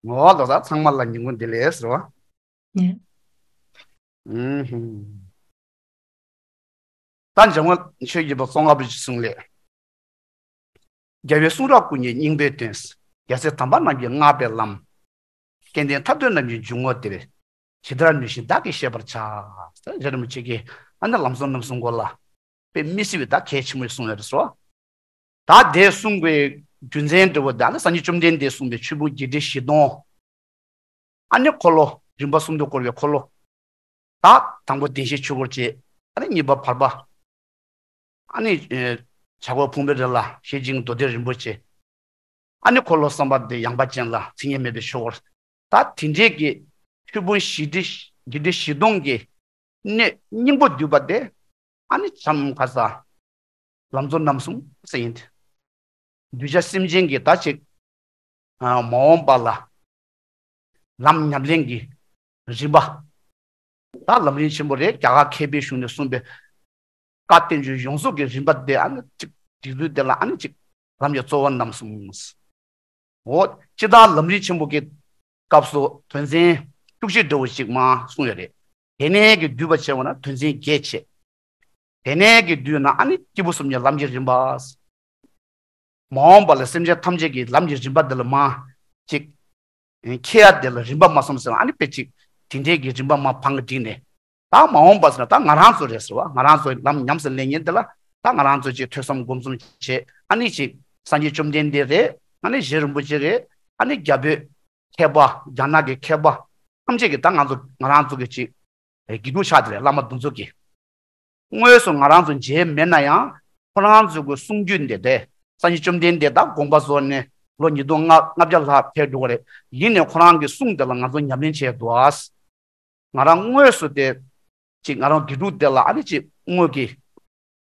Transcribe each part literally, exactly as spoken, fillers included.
ངོ་བོ་ལོ་ཟ་ཚང་མ་ལ་ཉིན་གུང་བདེ་ལེགས་ཟེར་བ། ཡ། ཨུམ་ཧུམ། ད་འཇམ་མགོན་ཆོས་ཀྱི་རྒྱལ་པོ་ཙོང་ཁ་པ་ཆེ་གསུང་ལས། རྒྱལ་བའི་གསུང་རབ་ཀུན་གྱི་སྙིང་པོའི་དོན། རྒྱལ་སྲས་དམ་པ་རྣམས་ཀྱིས་བསྔགས་པའི་ལམ། སྐལ་ལྡན་ཐར་འདོད་རྣམས་ཀྱི་འཇུག་ངོགས་འདིར། ཇི་ལྟར་ནུས་བཞིན་བདག་གིས་བཤད་པར་བྱ། རྗེ་རིན་པོ་ཆེ་གིས་ཨ་ནི་ལམ་གསུམ་རྣམ་གསུམ་སྐོར་ལ་དཔེ་མི་སྲིད་པའི་ད་གལ་ཆེན་པོ་གསུངས་ཡོད་རེད་ཟེར་བ། ད་དེ་གསུང་དགོས་རྒྱུ་མཚན་འདྲ་བོ་ད་ནི་སངས་རྒྱས་བཅོམ་ལྡན་འདས་གསུངས་པའི་ཆོས་ཕུང་བརྒྱད་ཁྲི་བཞི་སྟོང་། ཨ་ནི་འཁོར་ལོ་རིམ་པ་གསུམ་དུ་བསྐོར་བའི་འཁོར་ལོ། ད་དང་པོ་བདེན་བཞིའི་ཆོས་འཁོར་བཅས། ཨ་ནི་གཉིས་པ་བར་པ། ཨ་ནི་ཨེ་བྱ་རྒོད་ཕུང་པོའི་རི་ལ་ཤེར་ཕྱིན་མདོ་སྡེ་རིན་པོ་ཆེ། ཨ་ནི་འཁོར་ལོ་གསུམ་པ་དེ་ཡངས་པ་ཅན་ལ་མཚན་ཉིད་མེད་པའི་ཆོས་འཁོར། ད་དེ་འདྲའི་གི་ཆོས་ཕུང་བཞི་ཁྲི་བཞི་ཁྲི་བཞི་སྟོང་གི་གནད་སྙིང་པོ་བསྡུས་པ་དེ། ཨ་ནི་བྱམས་ཁ་ས་ལམ་གཙོ་རྣམ་གསུམ་ཟེར་ཡིན་ཏེ། གདུལ་བྱ་སེམས་ཅན་གྱི་ད་ཅིག་ཨ་མ་འོངས་པ་ལ་ལམ་ཉམས་ལེན་གྱི་རིམ་པ། ད་ལམ་རིམ་ཆེན་པོ་རེད། རྒྱ་གར་མཁས་པའི་གཞུང་ནས་གསུངས་པའི་བཀའ་བསྟན་བཅོས་ཡོངས་རྫོགས་ཀྱི་རིམ་པ་དེ་ཨ་ནི་ཅིག་སྒྲིག་ཚུལ་དེ་ལ་ཨ་ནི་ཅིག་ལམ་གྱི་གཙོ་བོ་རྣམ་གསུམ། འོ་སྤྱིར་བཏང་ལམ་རིམ་ཆེན་པོ་གི་སྐབས་སུ་དོན་ཚན་བཅུ་གཅིག་འདྲ་བོ་ཞིག་མར་གསུངས་ཡོད་རེད། དེ་ནས་ཀྱི་བསྡུས་པ་བྱས་པ་ན་དོན་ཚན་བརྒྱད་བྱས། དེ་ནས་ཀྱི་བསྡུས་ན་ཨ་ནི་སྐྱེས་བུ་གསུམ་གྱི་ལམ་གྱི་རིམ་པ། མ་འོངས་པ་ལ་སེམས་ཅན་ཐམས་ཅད་ཀྱི་ལམ་གྱི་རིམ་པ་འདི་ལ་མར་ཅིག་མཁས་ཡ་དེ་ལ་རིམ་པ་མ་གསུམ་ཟེར་བ་ཨ་ནི་དཔེ་ཅིག་དེ་འདྲའི་གི་རིམ་པ་མར་བང་གི་བསྒྲིགས་ནས། ད་མ་འོངས་པ་ཟེར་ན་ད་ང་རང་ཚོ་རེད་ཟེར་བ། ང་རང་ཚོ་ལམ་ཉམས་སུ་ལེན་མཁན་དེ་ལ་ད་ང་རང་ཚོ་ཅིག་ཐོས་བསམ་སྒོམ་གསུམ་བྱས། ཨ་ནི་ཅིག་སངས་རྒྱས་བཅོམ་ལྡན་འདས་རེད། ཨ་ནི་རྗེ་རིན་པོ་ཆེ་རེད། ཨ་ནི་རྒྱ་བོད་མཁས་པ་རྒྱ་ནག་གི་མཁས་པ་ཐམས་ཅད་ཀྱིས་ད་ང་ཚོ་ང་རང་ཚོ་གི་ཅིག་དགེ་ཕྲུག་ཆགས་དེ་རེད། བླ་མ་དེ་ཚོ་གིས། དངོས་སུ་ང་རང་ཚོ་མཇལ་མེད་ན་ཡང་ཁོ་རང་ཚོ་གི་གསུང་རྒྱུན་དེ་དེ་སངས་རྒྱས་བཅོམ་ལྡན་འདས་ད་དགོངས་པ་རྫོགས་ནས་ལོ་ཉིས་སྟོང་ལྔ་བརྒྱ་ལྷག་ཕེབས་འགྲོ་གི་རེད། ཡིན་ནའི་ཁོ་རང་གི་གསུང་དེ་ལ་ང་ཚོ་ཉམས་ལེན་བྱས་འདུག་ཨ། ང་རང་དངོས་སུ་དེ་ཅིག་ང་རང་དགེ་ཕྲུག་དེ་ལ་ཨ་ནི་ཅིག་དངོས་ཀྱི་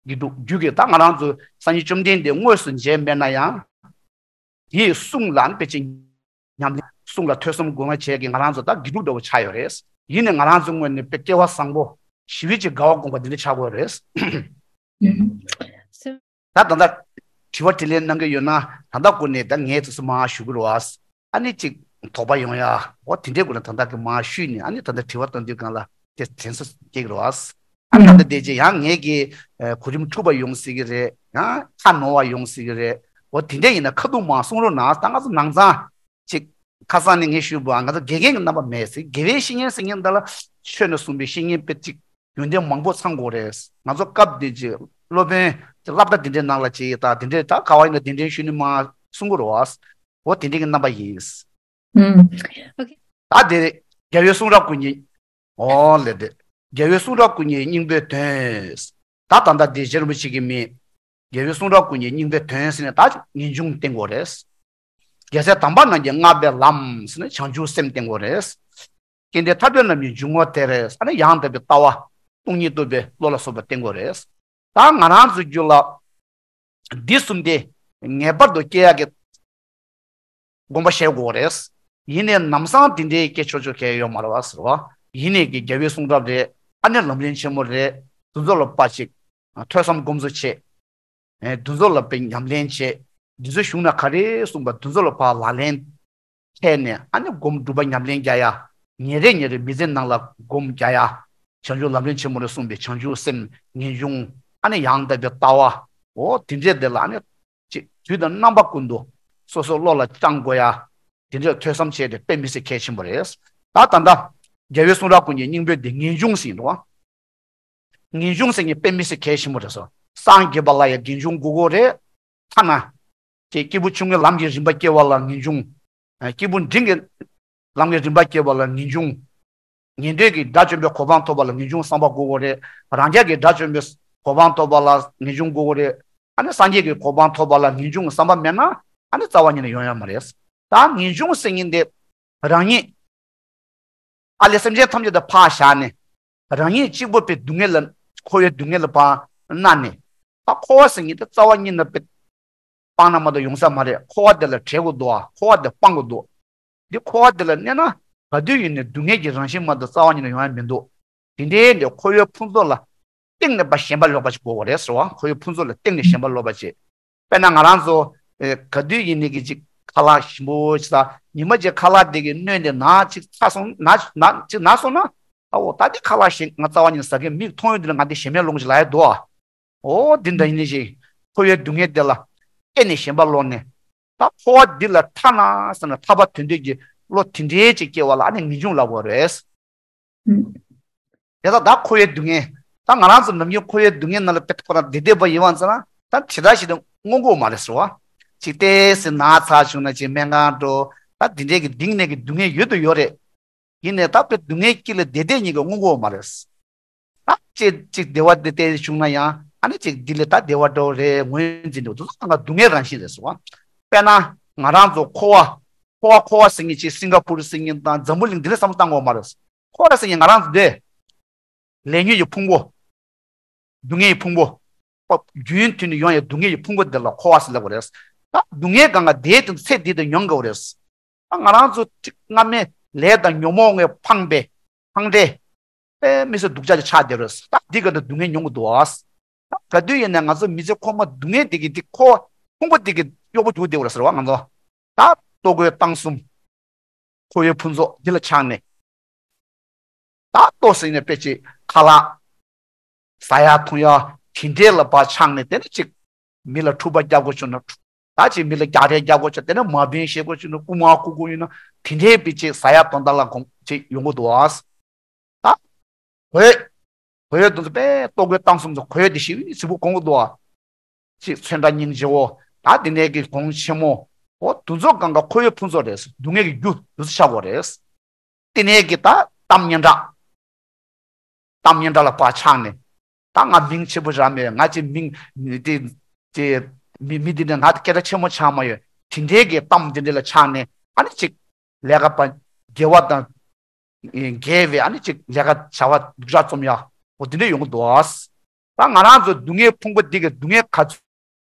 དགེ་ཕྲུག་རྒྱུད་ཀྱི་ད་ང་རང་ཚོ་སངས་རྒྱས་བཅོམ་ལྡན་འདས་དངོས་སུ་མཇལ་མེད་ན་ཡང་། དེའི་གསུང་ལ་ནི་དཔེ་ཅིག་ཉམས་ལེན། གསུང་ལ་ཐོས་བསམ་སྒོམ་པ་བྱས་ཀྱི་ང་རང་ཚོ་ད་དགེ་ཕྲུག་འདྲ་བོ་ཆགས་ཡོད་རེད། ཡིན་ནའི་ང་རང་ཚོ་ངོས་ནས་དཔེ་སྐལ་བ་བཟང་པོ་ཞི་བའི་ཅིག་དགའ་བ་སྒོམ་པ་འདི་འདྲ་ཆགས་ཀྱི་ཡོད་རེད། ད་ད་ལྟ་དྲི་བ་དྲིས་ལན་གནང་གི་ཡོད་ན་ད་ལྟ་ཀུན་ནས་ད་ངས་དེ་ཚོ་མར་ཞུ་གི་རེད་བ། ཨ་ནི་ཅིག་དོགས་པ་ཡོང་ཡ། འོ་དེ་འདྲའི་སྐོར་ལ་ད་ལྟ་གི་མར་ཞུས་ནས་ཨ་ནི་ད་ལྟ་དྲི་བ་གཏོང་དུས་སྒང་ལ་དེ་དྲན་གསོ་སྐྱེ་གི་རེད་བ། ཨ་ད་ལྟ་བསྡད་རྗེས་ཡང་ངེད་ཀྱི་གོ་རིམ་འཁྲུག་པ་ཡོང་སྲིད་ཀྱི་རེད། ཡང་ཁ་ནོར་བ་ཡོང་སྲིད་ཀྱི་རེད། འོ་དེ་འདྲ་ཡིན་ན་ཁ་ཐུག་མར་གསུང་རོགས་གནང་། ད་ང་ཚོ་ནང་ཚང་ཅིག་ཁ་སང་ནས་ངས་ཞུས་པ་ང་ཚོ་དགེ་རྒན་གྱི་རྣམ་པ་མེད་ཟེར། དགེ་བའི་བཤེས་གཉེན་ཟེར་མཁན་འདི་ལ་ཆོས་ནས་གསུངས་པའི་བཤེས་གཉེན་དཔེ་ཅིག་ཡོན་ཏན་མང་པོ་ཚང་དགོས་རེད། ང་ཚོ་སྐབས་དེ་ཅིག་སློབ་དཔོན་ཅིག་སློབ་གྲྭ་དེ་འདྲའི་ནང་ལ་ཅིག་ད་དེ་འདྲའི་ད་ག་བ་ཡིན་ན་དེ་འདྲའི་ཞུས་ནས་མར་གསུང་གི་རེད་བ། འོ་དེ་འདྲའི་གི་རྣམ་པ་ཡིན། ཨུམ། ཨོ་ཁེ། ད་དེ་རྒྱལ་བའི་གསུང་རབ་ཀུན་གྱི། ཨོ་ལེ་དེ། རྒྱལ་བའི་གསུང་རབ་ཀུན་གྱི་སྙིང་པོའི་དོན། ད་ད་ལྟ་དེ་རྗེ་རིན་པོ་ཆེ་གི་མི། རྒྱལ་བའི་གསུང་རབ་ཀུན་གྱི་སྙིང་པོའི་དོན་ཟེར་ནས་ད་ངེས་འབྱུང་བསྟན་དགོས་རེད། རྒྱལ་སྲས་དམ་པ་རྣམས་ཀྱིས་བསྔགས་པའི་ལམ་ཟེར་ནས་བྱང་ཆུབ་སེམས་བསྟན་དགོས་རེད། སྐལ་ལྡན་ཐར་འདོད་རྣམས་ཀྱི་འཇུག་ངོགས་དེར། ཨ་ནི་ཡང་དག་པའི་ལྟ་བ་སྟོང་ཉིད་རྟོགས་པའི་བློ་ལ་སོགས་པ་བསྟན་དགོས་རེད། ད་ང་རང་ཚོའི་རྒྱུད་ལ་འདི་གསུམ་དེ་ངེས་པར་དུ་སྐྱེ་ཡག་གི་དགོངས་པ་བཞེས་དགོས་རེད། ཡིན་ནའི་ལམ་སང་དེ་འདྲའི་སྐྱེ་ཆོག་ཆོག་གང་ཡང་ཡོད་མ་རེད་བ་ཟེར་བ། ཡིན་ནའི་གི་རྒྱལ་བའི་གསུང་རབ་རེད། ཨ་ནི་ལམ་རིམ་ཆེན་མོ་རེད། དེ་ཚོ་ལ་ཕར་ཅིག་ཐོས་བསམ་སྒོམ་གསུམ་བྱེད། ཨེ་དེ་ཚོ་ལ་དཔེ་ཉམས་ལེན་བྱེད། འདི་ཚོ་གཞུང་ན་ག་རེ་གསུངས་པ་དེ་ཚོ་ལ་ཕར་ལག་ལེན་འཁྱེར་ནས་ཨ་ནི་སྒོམ་སྒྲུབ་པ་ཉམས་ལེན་རྒྱག་ཡ། ཉིན་རེ་ཉིན་རེ་མི་ཚེ་ནང་ལ་སྒོམ་རྒྱག་ཡ། བྱང་ཆུབ་ལམ་རིམ་ཆེན་མོ་ལ་གསུངས་པའི་བྱང་ཆུབ་སེམས་ངེས་འབྱུང་། ཨ་ནི་ཡང་དག་པའི་ལྟ་བ། འོ་དེ་འདྲས་དེ་ལ་ཨ་ནི་ཅིག་དུས་དང་རྣམ་པ་ཀུན་ཏུ་སོ་སོ་བློ་ལ་བཅངས་དགོས་ཡ། དེ་འདྲས་ཐོས་བསམ་བྱས་ཏེ་དཔེ་མི་སྲིད་གལ་ཆེན་པོ་རེད། ད་ད་ལྟ་རྒྱལ་བའི་གསུང་རབ་ཀུན་གྱི་སྙིང་པོ་དེ་ངེས་འབྱུང་ཟེར་གྱི་འདུག་བ། ངེས་འབྱུང་ཟེར་མཁན་དཔེ་མི་སྲིད་གལ་ཆེན་པོ་རེད་ཟེར། སངས་རྒྱས་པ་ལ་ཡང་ངེས་འབྱུང་དགོས་ཀྱི་རེད། ཐ་ན། དེ་སྐྱེས་བུ་ཆུང་ངུའི་ལམ་གྱི་རིམ་པ་སྐྱེ་བ་ལ་ངེས་འབྱུང་། ཨ་སྐྱེས་བུ་འབྲིང་གི་ལམ་གྱི་རིམ་པ་སྐྱེ་བ་ལ་ངེས་འབྱུང་། ངེས་འབྱུང་གི་དགྲ་བཅོམ་པའི་གོ་འཕང་ཐོབ་པ་ལ་ངེས་འབྱུང་བསམ་པ་དགོས་ཀྱི་རེད། རང་རྒྱལ་གྱི་དགྲ་བཅོམ་པའི་གོ་འཕང་ཐོབ་པ་ལ་ངེས་འབྱུང་དགོས་ཀྱི་རེད། ཨ་ནི་སངས་རྒྱས་ཀྱི་གོ་འཕང་ཐོབ་པ་ལ་ངེས་འབྱུང་བསམ་པ་མེད་ན་ཨ་ནི་རྩ་བ་ཉིད་ནས་ཡོང་ཡ་མ་རེད། ད་ངེས་འབྱུང་ཟེར་མཁན་དེ་རང་ཉིད། ཨ་ལས་སེམས་ཅན་ཐམས་ཅད་དུ་ཕར་བཞག་ནས། རང་ཉིད་གཅིག་པུ་པའི་སྡུག་བསྔལ་ལ་འཁོར་བའི་སྡུག་བསྔལ་ལ་ཕར་མནར་ནས། ད་འཁོར་བ་ཟེར་མཁན་དེ་རྩ་བ་ཉིད་ནས་པའི་སྤང་ན་མ་གཏོགས་ཡོང་ས་མ་རེད། འཁོར་བ་དེ་ལ་བྲལ་དགོས་འདུག་ཨ། འཁོར་བ་དེ་སྤང་དགོས་འདུག་འདི་འཁོར་བ་དེ་ལ་གནས་ན་ག་དུས་ཡིན་ནའི་སྡུག་བསྔལ་གྱི་རང་བཞིན་མ་གཏོགས་རྩ་བ་ཉིད་ནས་ཡོང་ཡ་མི་འདུག་དེ་འདྲའི་འདི་འཁོར་བའི་ཕུན་ཚོགས་ལ་གཏིང་ནས་པ་ཞེན་པ་ལོག་པ་ཞིག་དགོས་པ་རེད་ཟེར་བ། འཁོར་བའི་ཕུན་ཚོགས་ལ་གཏིང་ནས་ཞེན་པ་ལོག་པ་ཞིག་དཔེར་ན་ང་རང་ཚོ་ཨེ་ག་དུས་ཡིན་ནའི་གི་ཅིག་ ཁ་ལག་ཞིམ་པོ་ཅིག་ཟ། ཉི་མ་གཅིག་ཁ་ལག་དེ་གིས་གནོད་ནས་ན་ཅིག་ཚ་སོང་ན་ན་ཅིག་ན་སོང་ན། ཨ་འོ་ད་དེ་ཁ་ལག་ཞིག་ང་རྩ་བ་ཉིད་ཟ་མཁན་མིག་མཐོང་ཡོད་དེ་ལ་ང་དེ་ཞེ་མེད་ལོང་ཞིག་ལ་ཡ་འདུག་ཨ། འོ་འདི་འདྲ་ཡིན་ནི་ཞིག་འཁོར་བའི་སྡུག་བསྔལ་དེ་ལ་སྐྱེས་ནས་ཞེན་པ་ལོག་ནས། ད་འཁོར་བ་འདི་ལ་ཐར་ན་ཟེར་ན་ཐར་པ་དོན་འདོད་ཀྱི་བློ་དེ་འདྲའི་ཅིག་སྐྱེ་བ་ལ་ཨ་ནི་ངེས་འབྱུང་ལབ་དགོས་རེད། དེ་ལ་ད་འཁོར་བའི་སྡུག་བསྔལ། ད་ང་རང་ཚོ་ནམ་རྒྱུན་འཁོར་བའི་སྡུག་བསྔལ་ནང་ལ་དཔེ་ཁོ་རང་བདེ་བདེ་བ་ཡིན་བ་ཟེར་ན་ད་ཇི་ལྟར་ཞིག་ཏུ་མངོན་གྱི་མ་རེད་ཟེར་བ། ཅིག་ཏོག་ཙམ་ན་ཚ་བྱུང་ན་ཅིག་སྨན་ཁང་འགྲོ། ད་འདི་འདྲའི་གི་གཏིང་ནས་གི་སྡུག་བསྔལ་ཡོད་དུ་ཡོད་རེད། ཡིན་ནའི་ད་དཔེ་སྡུག་བསྔལ་དཀྱིལ་ལ་བདེ་བདེ་ཉིད་ཀྱི་མངོན་གྱི་མ་རེད། ད་ཅིག་ཅིག་བདེ་བ་དེ་ཏོག་ཙམ་བྱུང་ན་ཡང་ཨ་ནི་ཅིག་འདི་ལས་ད་བདེ་བ་འདྲ་བོ་རེད་ངོས་འཛིན་འདུག་དེ་ཚོ་ང་སྡུག་བསྔལ་རང་བཞིན་རེད་ཟེར་བ། དཔེར་ན་ང་རང་ཚོ་འཁོར་བ་འཁོར་བ་འཁོར་བ་ཟེར་མཁན་ཅིག་སིང་ག་པུར་ཟེར་མཁན་དང་འཛམ་བུ་གླིང་འདི་ལ་བསམ་བློ་བཏང་དགོས་མ་རེད། འཁོར་བ་ཟེར་མཁན་ང་རང་ཚོ་འདི། ལས་ཉོན་གྱི་ཕུང་པོ། སྡུག་བསྔལ་གྱི་ཕུང་པོ། རྒྱུན་མཐུད་ནས་ཡོང་ཡའི་སྡུག་བསྔལ་གྱི་ཕུང་པོ་འདི་ལ་འཁོར་བ་ཟེར་ལབ་དགོས་རེད། ད་སྡུག་བསྔལ་གང་ག་དེའི་དོན་ཚེ་འདི་དུ་མྱོང་དགོས་རེད། ད་ང་རང་ཚོ་གཅིག་སྔ་མའི་ལས་དང་ཉོན་མོངས་ལྔས་འཕངས་པའི་འཕངས་འདྲེ། དཔེ་མི་སྲིད་སྡུག་ཅག་ཅིག་ཆགས་བསྡད་རེད། ད་འདི་ག་ད་སྡུག་བསྔལ་མྱོང་གི་འདུག་ཨ། ད་ག་དུས་ཡིན་ནའི་ང་ཚོ་མི་ཚེ་ཁོ་མ་སྡུག་བསྔལ་འདི་གི་འདི་ཁོ་ཕུང་པོ་འདི་གི་གཡོག་པོ་རྒྱུག་བསྡད་རེད་ཟེར་བ་ང་ཚོ། ད་ལྟོ་གོས་གཏམ་གསུམ། འཁོར་བའི་ཕུན་ཚོགས་འདི་ལ་ཆགས་ནས། ད་ལྟོ་ཟིན་ནས་དཔེ་ཅིག་ཁ་ལག་ཟ་ཡ་འཐུང་ཡ་དེ་འདྲའི་ལ་ཕར་ཆགས་ནས་དེ་ནས་ཅིག་མི་ལ་འཁྲུག་པ་རྒྱག་དགོས་བྱུང་ན་འཁྲུག་ད་ཅིག་མི་ལ་རྒྱག་རེས་རྒྱག་དགོས་བྱུང་དེ་ནས་མ་འབེན་བྱེད་དགོས་བྱུང་ན་རྐུ་མ་རྐུ་དགོས་ཡོད་ན་དེ་འདྲའི་དཔེ་ཅིག་ཟ་ཡ་འཐུང་ཡ་ལ་གོམས་ཅིག་ཡོང་གི་འདུག་ཨ། ད་གོས། གོས་དེ་ཚོ་དཔེ་ལྟོ་གོས་གཏམ་གསུམ་ཚོ་གོས་དེ་ཞེ་པོ་གཟི་བོ་གོན་གི་འདུག་ཨ། ཅིག་ཚོན་ཁྲ་སྙིང་རྗེ་བོ། ད་དེ་ནས་ཀྱི་གོང་ཆེན་མོ། འོ་དེ་ཚོ་གང་ག་འཁོར་བའི་ཕུན་ཚོགས་རེད། སྡུག་བསྔལ་གྱི་རྒྱུ་དེ་ཚོ་ཆགས་དགོས་རེད། དེ་ནས་ཀྱི་ད་གཏམ་སྙན་གྲགས། གཏམ་སྙན་གྲགས་ལ་ཕར་ཆགས་ནས། ད་ང་མིང་ཆེན་པོ་རག་མེད། ང་ཅིག་མིང་དེ་དེ་མི་མི་འདི་ནས་ང་སྐད་གྲགས་ཆེན་མོ་ཆགས་མ་ཡོད། དེ་འདྲའི་གི་གཏམ་དེ་འདྲ་ལ་ཆགས་ནས་ཨ་ནི་ཅིག་ལས་ཀ་པ་དགེ་བ་དང་། འགལ་བའི་ཨ་ནི་ཅིག་ལས་ཀ་བྱ་བ་སྡུག་ཅག་རྩོམ་ཡ། འོ་དེ་འདྲ་ཡོང་གི་འདུག་ཨ། ད་ང་རང་ཚོ་སྡུག་བསྔལ་ཕུང་པོ་འདི་གི་སྡུག་བསྔལ་ག་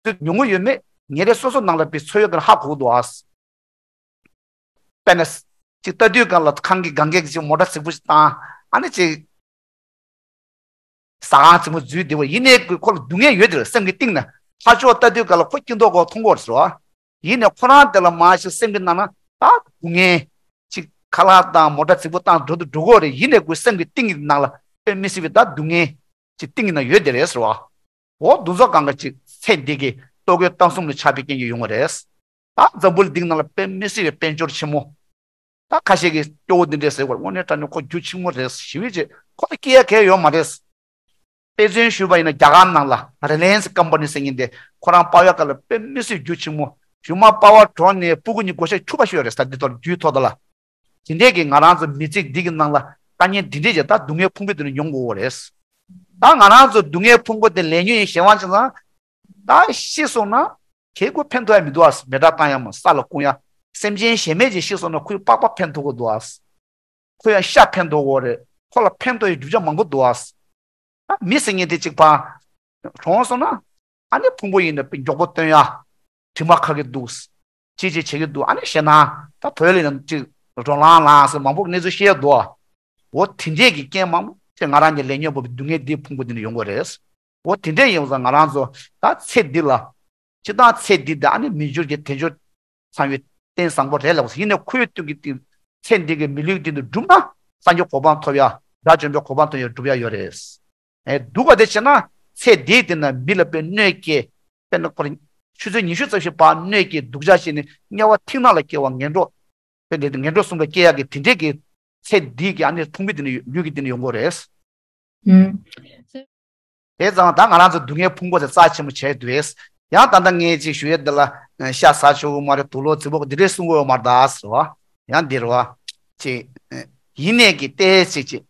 ཚོད་མྱོང་གི་ཡོད་མེད་ཉིན་རེ་སོ་སོ་ནང་ལ་དཔེ་ཚོར་ཡོད་མཁན་ཧ་གོ་གི་འདུག་ཨ། དཔེར་ན། ཅིག་ལྟ་དུས་སྒང་ལ་ཁང་གི་སྒང་གས་ཅིག་མོ་ཊ་རྫིག་པོ་ཞིག་བཏང་། ཨ་ནི་ཅིག་ཟ་ཁང་རྫིག་པོ་འཛུལ་བསྡད་པ་ཡིན་ནའི་ཁོ་ལ་སྡུག་བསྔལ་ཡོད་དེ་རེད། སེམས་ཀྱི་གཏིང་ན་ཕར་ཕྱོགས་ལྟ་དུས་སྒང་ལ་ཁོ་སྐྱིད་མདོག་ཁ་པོ་མཐོང་གི་ཡོད་རེད་ཟེར་བ། ཡིན་ནའི་ཁོ་རང་དེ་ལ་མ་གཞི་སེམས་ཀྱི་ནང་ན་ད་སྡུག་བསྔལ། ཅིག་ཁ་ལག་དང་མོ་ཊ་རྫིག་པོ་བཏང་འགྲོ་དུ་འགྲོ་གི་ཡོད་རེད། ཡིན་ནའི་ཁོའི་སེམས་ཀྱི་གཏིང་གི་ནང་ལ་དཔེ་མི་སྲིད་པའི་ད་སྡུག་བསྔལ་ཅིག་གཏིང་གི་ནང་ཡོད་དེ་རེད་ཟེར་བ། འོ་དེ་ཚོ་གང་ག་ཅིག་ཚེ་འདི་གི་ལྟོ་གོས་གཏམ་གསུམ་ལ་ཆགས་པའི་རྐྱེན་གྱིས་ཡོང་གི་རེད། ད་འཛམ་བུ་གླིང་ནང་ལ་དཔེ་མི་སྲིད་པའི་དཔལ་འབྱོར་ཆེན་མོ། ད་ཁ་ཤས་ཀྱིས་སྐྱོ་བོ་འདི་འདྲས་ཟེར་བར་དངོས་གནས་དྲང་གནས་ཁོ་རྒྱུ་ཆེན་མོ་རེད་ཞེ་པོ་ཅིག་ཁོ་ལ་སྐྱེ་ཡ་གང་ཡང་ཡོད་མ་རེད། དཔེ་མཚོན་ཞུས་པ་ཡིན་ན་རྒྱ་གར་ནང་ལ་Reliance Company་ཟེར་མཁན་དེ་ཁོ་རང་པ་ཝེ་ཀ་ལ་དཔེ་མི་སྲིད་རྒྱུ་ཆེན་མོ། གཞུག་མ་པ་ཝེ་གྲོངས་ནས་སྤུ་གུ་གཉིས་བགོ་བཤའ་འཁྲུག་པ་ཞིག་ཡོད་རེད་ཟེར། འདི་ཐོག་རྒྱུའི་ཐོག་ད་ལ། དེ་འདྲས་ཀྱི་ང་རང་ཚོ་མི་ཚེ་འདི་གི་ནང་ལ་དཀའ་ངལ་འདི་འདྲས་ཀྱི་ད་སྡུག་བསྔལ་ཕུང་པོ་དེ་ནི་མྱོང་དགོས་པ་རེད། ད་ང་རང་ཚོ་སྡུག་བསྔལ་ཕུང་པོ་དེ་ལས་ཉོན་ཡིན་ཞེ་བ་ཅིག་ཙང་། ད་ཤི་སོང་ན་ཁྱེད་ཁོ་ཕན་ཐོགས་ཡ་མི་འདུག་ཨ། མེ་སྲེག་བཏང་ཡ་མ་ས་ལ་བསྐུང་ཡ། སེམས་ཅན་གཞན་མ་ཅིག་ཤི་སོང་ན་ཁོས་པགས་པ་ཕན་ཐོགས་ཀྱི་འདུག་ཨ། ཁོ་ཡང་ཤ་ཕན་ཐོགས་ཀྱི་རེད། ཁོ་ལ་ཕན་ཐོགས་ཡ་རྒྱུ་ཆ་མང་པོ་འདུག་ཨ། ད་མི་ཟེར་མཁན་དེ་གཅིག་པ། གྲོངས་སོང་ན། ཨ་ནི་ཕུང་པོ་ཡིན་ན་མགྱོགས་པོ་བཏོན་ཡ། དྲི་མ་ཁ་གི་འདུག་ཅི་ཅི་བྱེད་ཀྱི་འདུག་ཨ་ནི་ཞེ་ན། ད་བོད་ལ་ཡིན་ན་ཅིག་རོ་ལངས་ལངས་ཟེར་མང་པོ་གནས་ཚུལ་བཤད་འདུག་འོ་དེ་འདྲས་ཀྱི་རྐྱེན་མང་པོ་དེ་ང་རང་གི་ལས་ཉོན་པོ་སྡུག་བསྔལ་འདིའི་ཕུང་པོ་འདི་ནས་ཡོང་གི་རེད། འོ་དེ་འདྲས་ཡིན་ཙང་ང་རང་ཚོ་ད་ཚེ་འདི་ལ། སྤྱིར་བཏང་ཚེ་འདི་དང་ཨ་ནི་མི་འགྱུར་གྱི་དལ་འབྱོར་ཚང་བའི་རྟེན་བཟང་པོ་རེད་ལབ་ཟེར། ཡིན་ནའི་ཁོའི་སྟེང་གི་ཚེ་འདི་གི་མི་ལུས་འདི་ནི་བསྒྲུབས་ན་སངས་རྒྱས་གོ་འཕང་ཐོབ་ཡ། དགྲ་བཅོམ་པའི་གོ་འཕང་ཐོབ་ཡ་སྒྲུབ་ཡ་ཡོད་རེད། ཨེ་སྡུག་ག་དེ་བྱས་ན་ཚེ་འདིའི་སྟེང་ན་མི་ལ་དཔེ་གནོད་སྐྱེལ། དཔེར་ན་ཁོ་རང་ཆུ་ཚོད་ཉི་ཤུ་རྩ་བཞི་བར་གནོད་སྐྱེལ་སྡུག་ཅག་བྱས་ནས་དམྱལ་བ་མཐིང་ནག་ལ་སྐྱེ་བ་ངན་འགྲོ། དཔེ་འདི་ངན་འགྲོ་གསུམ་ལ་སྐྱེ་ཡག་གི་དེ་འདྲས་ཀྱི་ཚེ་འདིའི་གི་ཨ་ནི་ཕུང་པོའི་སྟེང་ན་ཡོད་ལུས་ཀྱི་སྟེང་ན་ཡོང་གི་རེད། ཨུམ། དེ་ཙང་ད་ང་རང་ཚོ་སྡུག་བསྔལ་ཕུང་པོ་དེ་རྩ་ཆེན་པོ་བྱས་འདུག་ཡང་ད་ལྟ་ངས་ཅིག་ཞུ་ཡས་འདི་ལ་ཤ་ཟ་ཆོག་གི་མ་རེད། དུག་ལོག་རྫིག་པོ་འདི་འདྲས་གསུང་གི་ཡོད་མ་རེད་ད་ཟེར་བ། ཡང་འདི་རེད་བ། ཅིག་ཡིན་ནས་ཀྱི་ཏོག་ཙམ་ཅིག་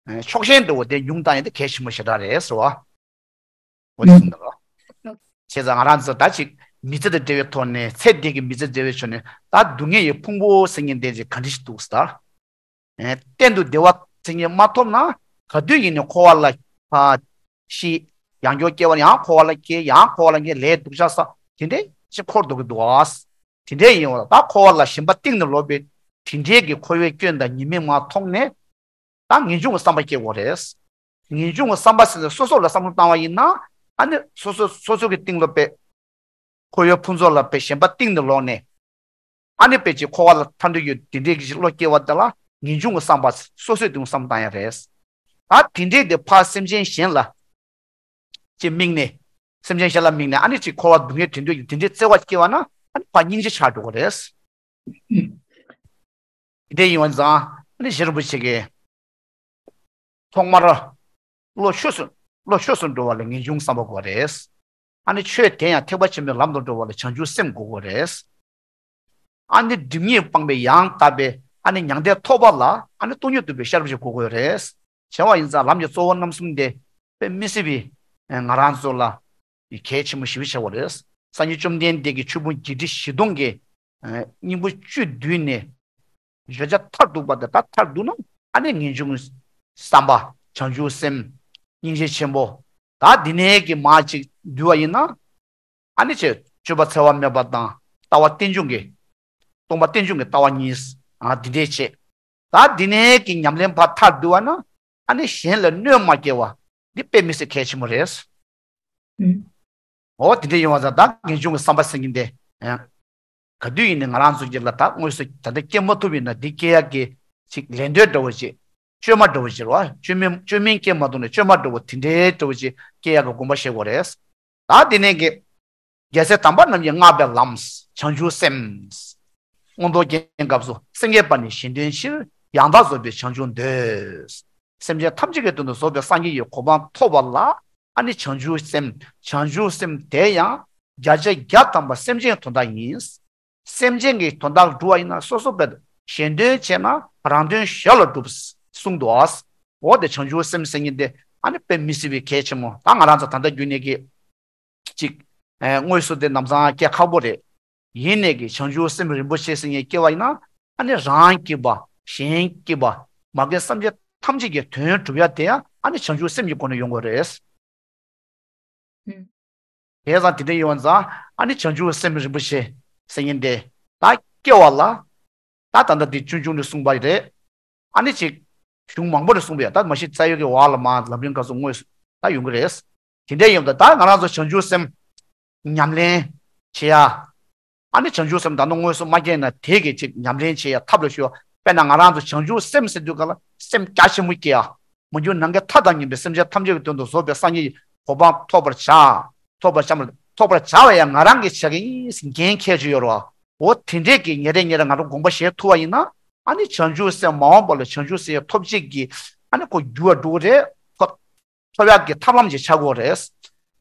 ཕྱོགས་ཞེན་འདྲ་བོ་དེ་ཉུང་བཏང་ཡས་དེ་གལ་ཆེན་པོ་ཞེ་དྲག་རེད་ཟེར་བ། འོ་དེ་གསུངས་འདུག་ལོ། བྱས་ཙང་ང་རང་ཚོ་ད་ཅིག་མི་ཚེ་དང་འབྲེལ་བའི་ཐོག་ནས་ཚེ་འདི་གི་མི་ཚེ་འབྲེལ་བའི་ཕྱོགས་ནས་ད་སྡུག་བསྔལ་གྱི་ཕུང་པོ་ཟེར་མཁན་དེ་ཅིག་ག་འདྲ་ཞིག་འདུག་ཟེར་ད། ཨེ་གཏན་དུ་བདེ་བ་ཟེར་མཁན་མ་ཐོབ་ན་ག་དུས་ཡིན་ནའི་འཁོར་བ་ལ་ཕར་ཤི། ཡང་བསྐྱར་སྐྱེ་བ་ཡང་འཁོར་བ་ལ་སྐྱེ། ཡང་འཁོར་བ་ལ་སྐྱེ། ལས་སྡུག་ཅག་བསགས། དེ་འདྲས་ཅིག་འཁོར་འདུག་གི་འདུག་ཨ། དེ་འདྲས་ཡིན་བ་ལ་ད་འཁོར་བ་ལ་ཞེན་པ་གཏིང་ནས་ལོག་པའི་དེ་འདྲས་ཀྱི་འཁོར་བའི་སྐྱོན་དང་ཉེས་དམིགས་མ་མཐོང་ནས། ད་ངེས་འབྱུང་གི་བསམ་པ་སྐྱེ་དགོས་རེད། ངེས་འབྱུང་གི་བསམ་པ་ཟེར་ནས་སོ་སོ་ལ་བསམ་བློ་བཏང་བ་ཡིན་ན། ཨ་ནི་སོ་སོ་སོ་སོ་གི་སྟེང་ལ་དཔེ། འཁོར་བའི་ཕུན་ཚོགས་ལ་དཔེ་ཞེན་པ་གཏིང་ནས་ལོག་ནས། ཨ་ནི་དཔེ་ཅིག་འཁོར་བ་ལ་ཐར་འདོད་ཡོད་དེ་འདྲའི་གི་བློ་སྐྱེ་བ་དེ་ལ་ངེས་འབྱུང་གི་བསམ་པ་སོ་སོས་དེ་བསམ་བཏང་ཡ་རེད། ད་དེ་འདྲའི་དེ་ཕར་སེམས་ཅན་གཞན་ལ་ཅིག་དམིགས་ནས། སེམས་ཅན་གཞན་ལ་དམིགས་ནས་ཨ་ནི་ཅིག་འཁོར་བ་སྡུག་བསྔལ་དེ་འདྲ་ཡི་དེ་འདྲའི་བརྩེ་བ་སྐྱེ་བ་ན་ཨ་ནི་ཕར་སྙིང་རྗེ་ཆགས་འགྲོ་གི་རེད། དེ་འདྲ་ཡིན་པ་ཙང་ཨ་ནི་རྗེ་རིན་པོ་ཆེ་གིས་ཐོག་མར་བློ་ཆོས་སུ་བློ་ཆོས་སུ་འགྲོ་བ་ལ་ངེས་འབྱུང་བསམ་པ་དགོས་པ་རེད། ཨ་ནི་ཆོས་དེ་ཡང་ཐེག་པ་ཆེན་པོའི་ལམ་དུ་འགྲོ་བ་ལ་བྱང་ཆུབ་སེམས་དགོས་དགོས་རེད། ཨ་ནི་སྒྲིབ་གཉིས་སྤངས་པའི་ཡང་དག་པའི་ཨ་ནི་མྱང་འདས་ཐོབ་པ་ལ་ཨ་ནི་སྟོང་ཉིད་རྟོགས་པའི་ཤེས་རབ་ཅིག་དགོས་དགོས་རེད། བྱས་པ་ཡིན་ཙང་ལམ་གྱི་གཙོ་བོ་རྣམ་གསུམ་དེ་དཔེ་མི་སྲིད་པའི་ང་རང་ཚོ་ལ་གལ་ཆེན་པོ་ཞེ་པོ་ཆགས་པ་རེད། སངས་རྒྱས་བཅོམ་ལྡན་འདས་ཀྱིས་ཆོས་ཕུང་བརྒྱད་ཁྲི་བཞི་སྟོང་གི་སྙིང་པོ་བཅུད་བསྡུས་ནས་བརྗོད་བྱ་མཐར་ཐུག་པ་དེ་ད་མཐར་ཐུག་ན་ཨ་ནི་ངེས་འབྱུང་བསམ་པ། བྱང་ཆུབ་སེམས། སྙིང་རྗེ་ཆེན་པོ། ད་འདི་ནས་ཀྱི་མར་ཅིག་བསྡུས་པ་ཡིན་ན། ཨ་ནི་ཅེས་སྤྱོད་པ་འཚེ་བ་མེད་པ་དང་ལྟ་བ་རྟེན་འབྱུང་གི། སྟོང་པ་རྟེན་འབྱུང་གི་ལྟ་བ་གཉིས། ཨ་འདི་འདྲས་བྱེད། ད་འདི་ནས་ཀྱི་ཉམས་ལེན་ཕར་མཐར་བསྡུ་བ་ན་ཨ་ནི་གཞན་ལ་གནོད་མ་སྐྱེལ་བ་འདི་དཔེ་མི་སྲིད་གལ་ཆེན་པོ་རེད། ཨུམ། འོ་དེ་འདྲ་ཡིན་པ་ཙང་ད་ངེས་འབྱུང་གི་བསམ་པ་ཟེར་མཁན་དེ། ཨ། ག་དུས་ཡིན་ནའི་ང་རང་ཚོ་གི་ལ་ད་དངོས་སུ་ད་ལྟ་སྐྱེ་མ་ཐུབ་ཡིན་ན་འདི་སྐྱེ་ཡག་གི་ཅིག་ལས་འདོད་འདྲ་བོ་ཅིག་བཅོས་མ་འདྲ་བོ་ཅིག་རེད་བ། བཅོས་མིན་བཅོས་མིན་སྐྱེ་མ་ཐུབ་ནས་བཅོས་མ་འདྲ་བོ་དེ་འདྲའི་འདྲ་བོ་ཅིག་སྐྱེ་ཡག་གི་དགོངས་པ་བཞེས་དགོས་རེད། ད་དེ་ནས་ཀྱི། རྒྱལ་སྲས་དམ་པ་རྣམས་ཀྱིས་བསྔགས་པའི་ལམ། བྱང་ཆུབ་སེམས། མངོན་རྟོགས་རྒྱན་སྐབས་སུ། སེམས་བསྐྱེད་པ་ནི་གཞན་དོན་ཕྱིར། ཡང་དག་རྫོགས་པའི་བྱང་ཆུབ་འདོད། སེམས་ཅན་ཐམས་ཅད་ཀྱི་དོན་དུ་རྫོགས་པའི་སངས་རྒྱས་ཀྱི་གོ་འཕང་ཐོབ་པ་ལ་ཨ་ནི་བྱང་ཆུབ་སེམས། བྱང་ཆུབ་སེམས་དེ་ཡང་བརྒྱ་ཆ་བརྒྱ་ཐམ་པ་སེམས་ཅན་དོན་དག་ཡིན། སེམས་ཅན་གྱི་དོན་དག་སྒྲུབ་པ་ཡིན་ན་སོ་སོ་བས་གཞན་དོན་བྱས་ན་རང་དོན་ཞར་ལ་འགྲུབ་གསུངས་འདུག་འོ་དེ་བྱང་ཆུབ་སེམས་ཟེར་མཁན་དེ་ཨ་ནི་དཔེ་མི་སྲིད་པའི་གལ་ཆེན་མོ། ད་ང་རང་ཚོ་ད་ལྟ་རྒྱུད་ནས་ཀྱི་ཅིག་ཨེ། དངོས་སུ་དེ་ལམ་སང་སྐྱེ་ཁག་པོ་རེད། ཡིན་ནས་ཀྱི་བྱང་ཆུབ་སེམས་རིན་པོ་ཆེ་ཟེར་མཁན་སྐྱེ་བ་ཡིན་ན་ཨ་ནི་རང་སྐྱིད་པ། གཞན་སྐྱིད་པ། མ་རྒན་སེམས་ཅན་ཐམས་ཅད་ཀྱི་དོན་སྒྲུབ་ཡ་དེ་ཡང་ཨ་ནི་བྱང་ཆུབ་སེམས་ཀྱི་སྒོ་ནས་ཡོང་དགོས་རེད། ཨུམ། དེ་ཙང་དེ་འདྲ་ཡོང་ཙང་ཨ་ནི་བྱང་ཆུབ་སེམས་རིན་པོ་ཆེ་ཟེར་མཁན་དེ་ད་སྐྱེ་བ་ལ། ད་ད་ལྟ་དེ་ཆུང་ཆུང་ནས་གསུངས་པ་རེད། ཨ་ནི་ཅིག་གཞུང་མང་པོ་རེ་གསུངས་པ་ཡོད། ད་མ་གཞི་རྩ་བའི་གི་བར་ལ་མ་ལམ་རིམ་སྐབས་སུ་དངོས་སུ་ད་ཡོང་གི་རེད། དེ་འདྲ་ཡོང་ད་ད་ང་རང་ཚོ་བྱང་ཆུབ་སེམས་ཉམས་ལེན་བྱེད་ཡ། ཨ་ནི་བྱང་ཆུབ་སེམས་ད་ནི་དངོས་སུ་མ་སྐྱེས་ན་དེ་གི་ཅིག་ཉམས་ལེན་བྱེད་ཡ་ཐབས་ལ་ཞུ་བ། དཔེར་ན་ང་རང་ཚོ་བྱང་ཆུབ་སེམས་ཟེར་དུས་ག་ལ་སེམས་རྒྱ་ཆེན་པོ་སྐྱེ་ཡ། མ་གྱུར་ནམ་མཁའི་མཐའ་དང་མཉམ་པའི་སེམས་ཅན་ཐམས་ཅད་ཀྱི་དོན་དུ་རྫོགས་པའི་སངས་རྒྱས་ཀྱི་གོ་འཕང་ཐོབ་པར་བྱ། ཐོབ་པར་བྱ། ཐོབ་པར་བྱ་བ་ཡང་ང་རང་གིས་བྱ་གི་ཡིན་ཟེར་འགན་འཁྱེར་གྱི་ཡོད་རེད་བ། འོ་དེ་འདྲས་ཀྱི་ཉིན་རེ་ཉིན་རེ་ང་རང་དགོངས་པ་བཞེས་ཐུབ་པ་ཡིན་ན་ཨ་ནི་བྱང་ཆུབ་སེམས་མ་འོངས་པ་ལ་བྱང་ཆུབ་སེམས་ཐོབ་བྱེད་ཀྱི་ཨ་ནི་ཁོ་འགྱུར་བ་འགྲོ་གི་རེད། ཐོབ་ཐོབ་ཡག་གི་ཐབས་ལམ་ཅིག་ཆགས་ཀྱི་ཡོད་རེད།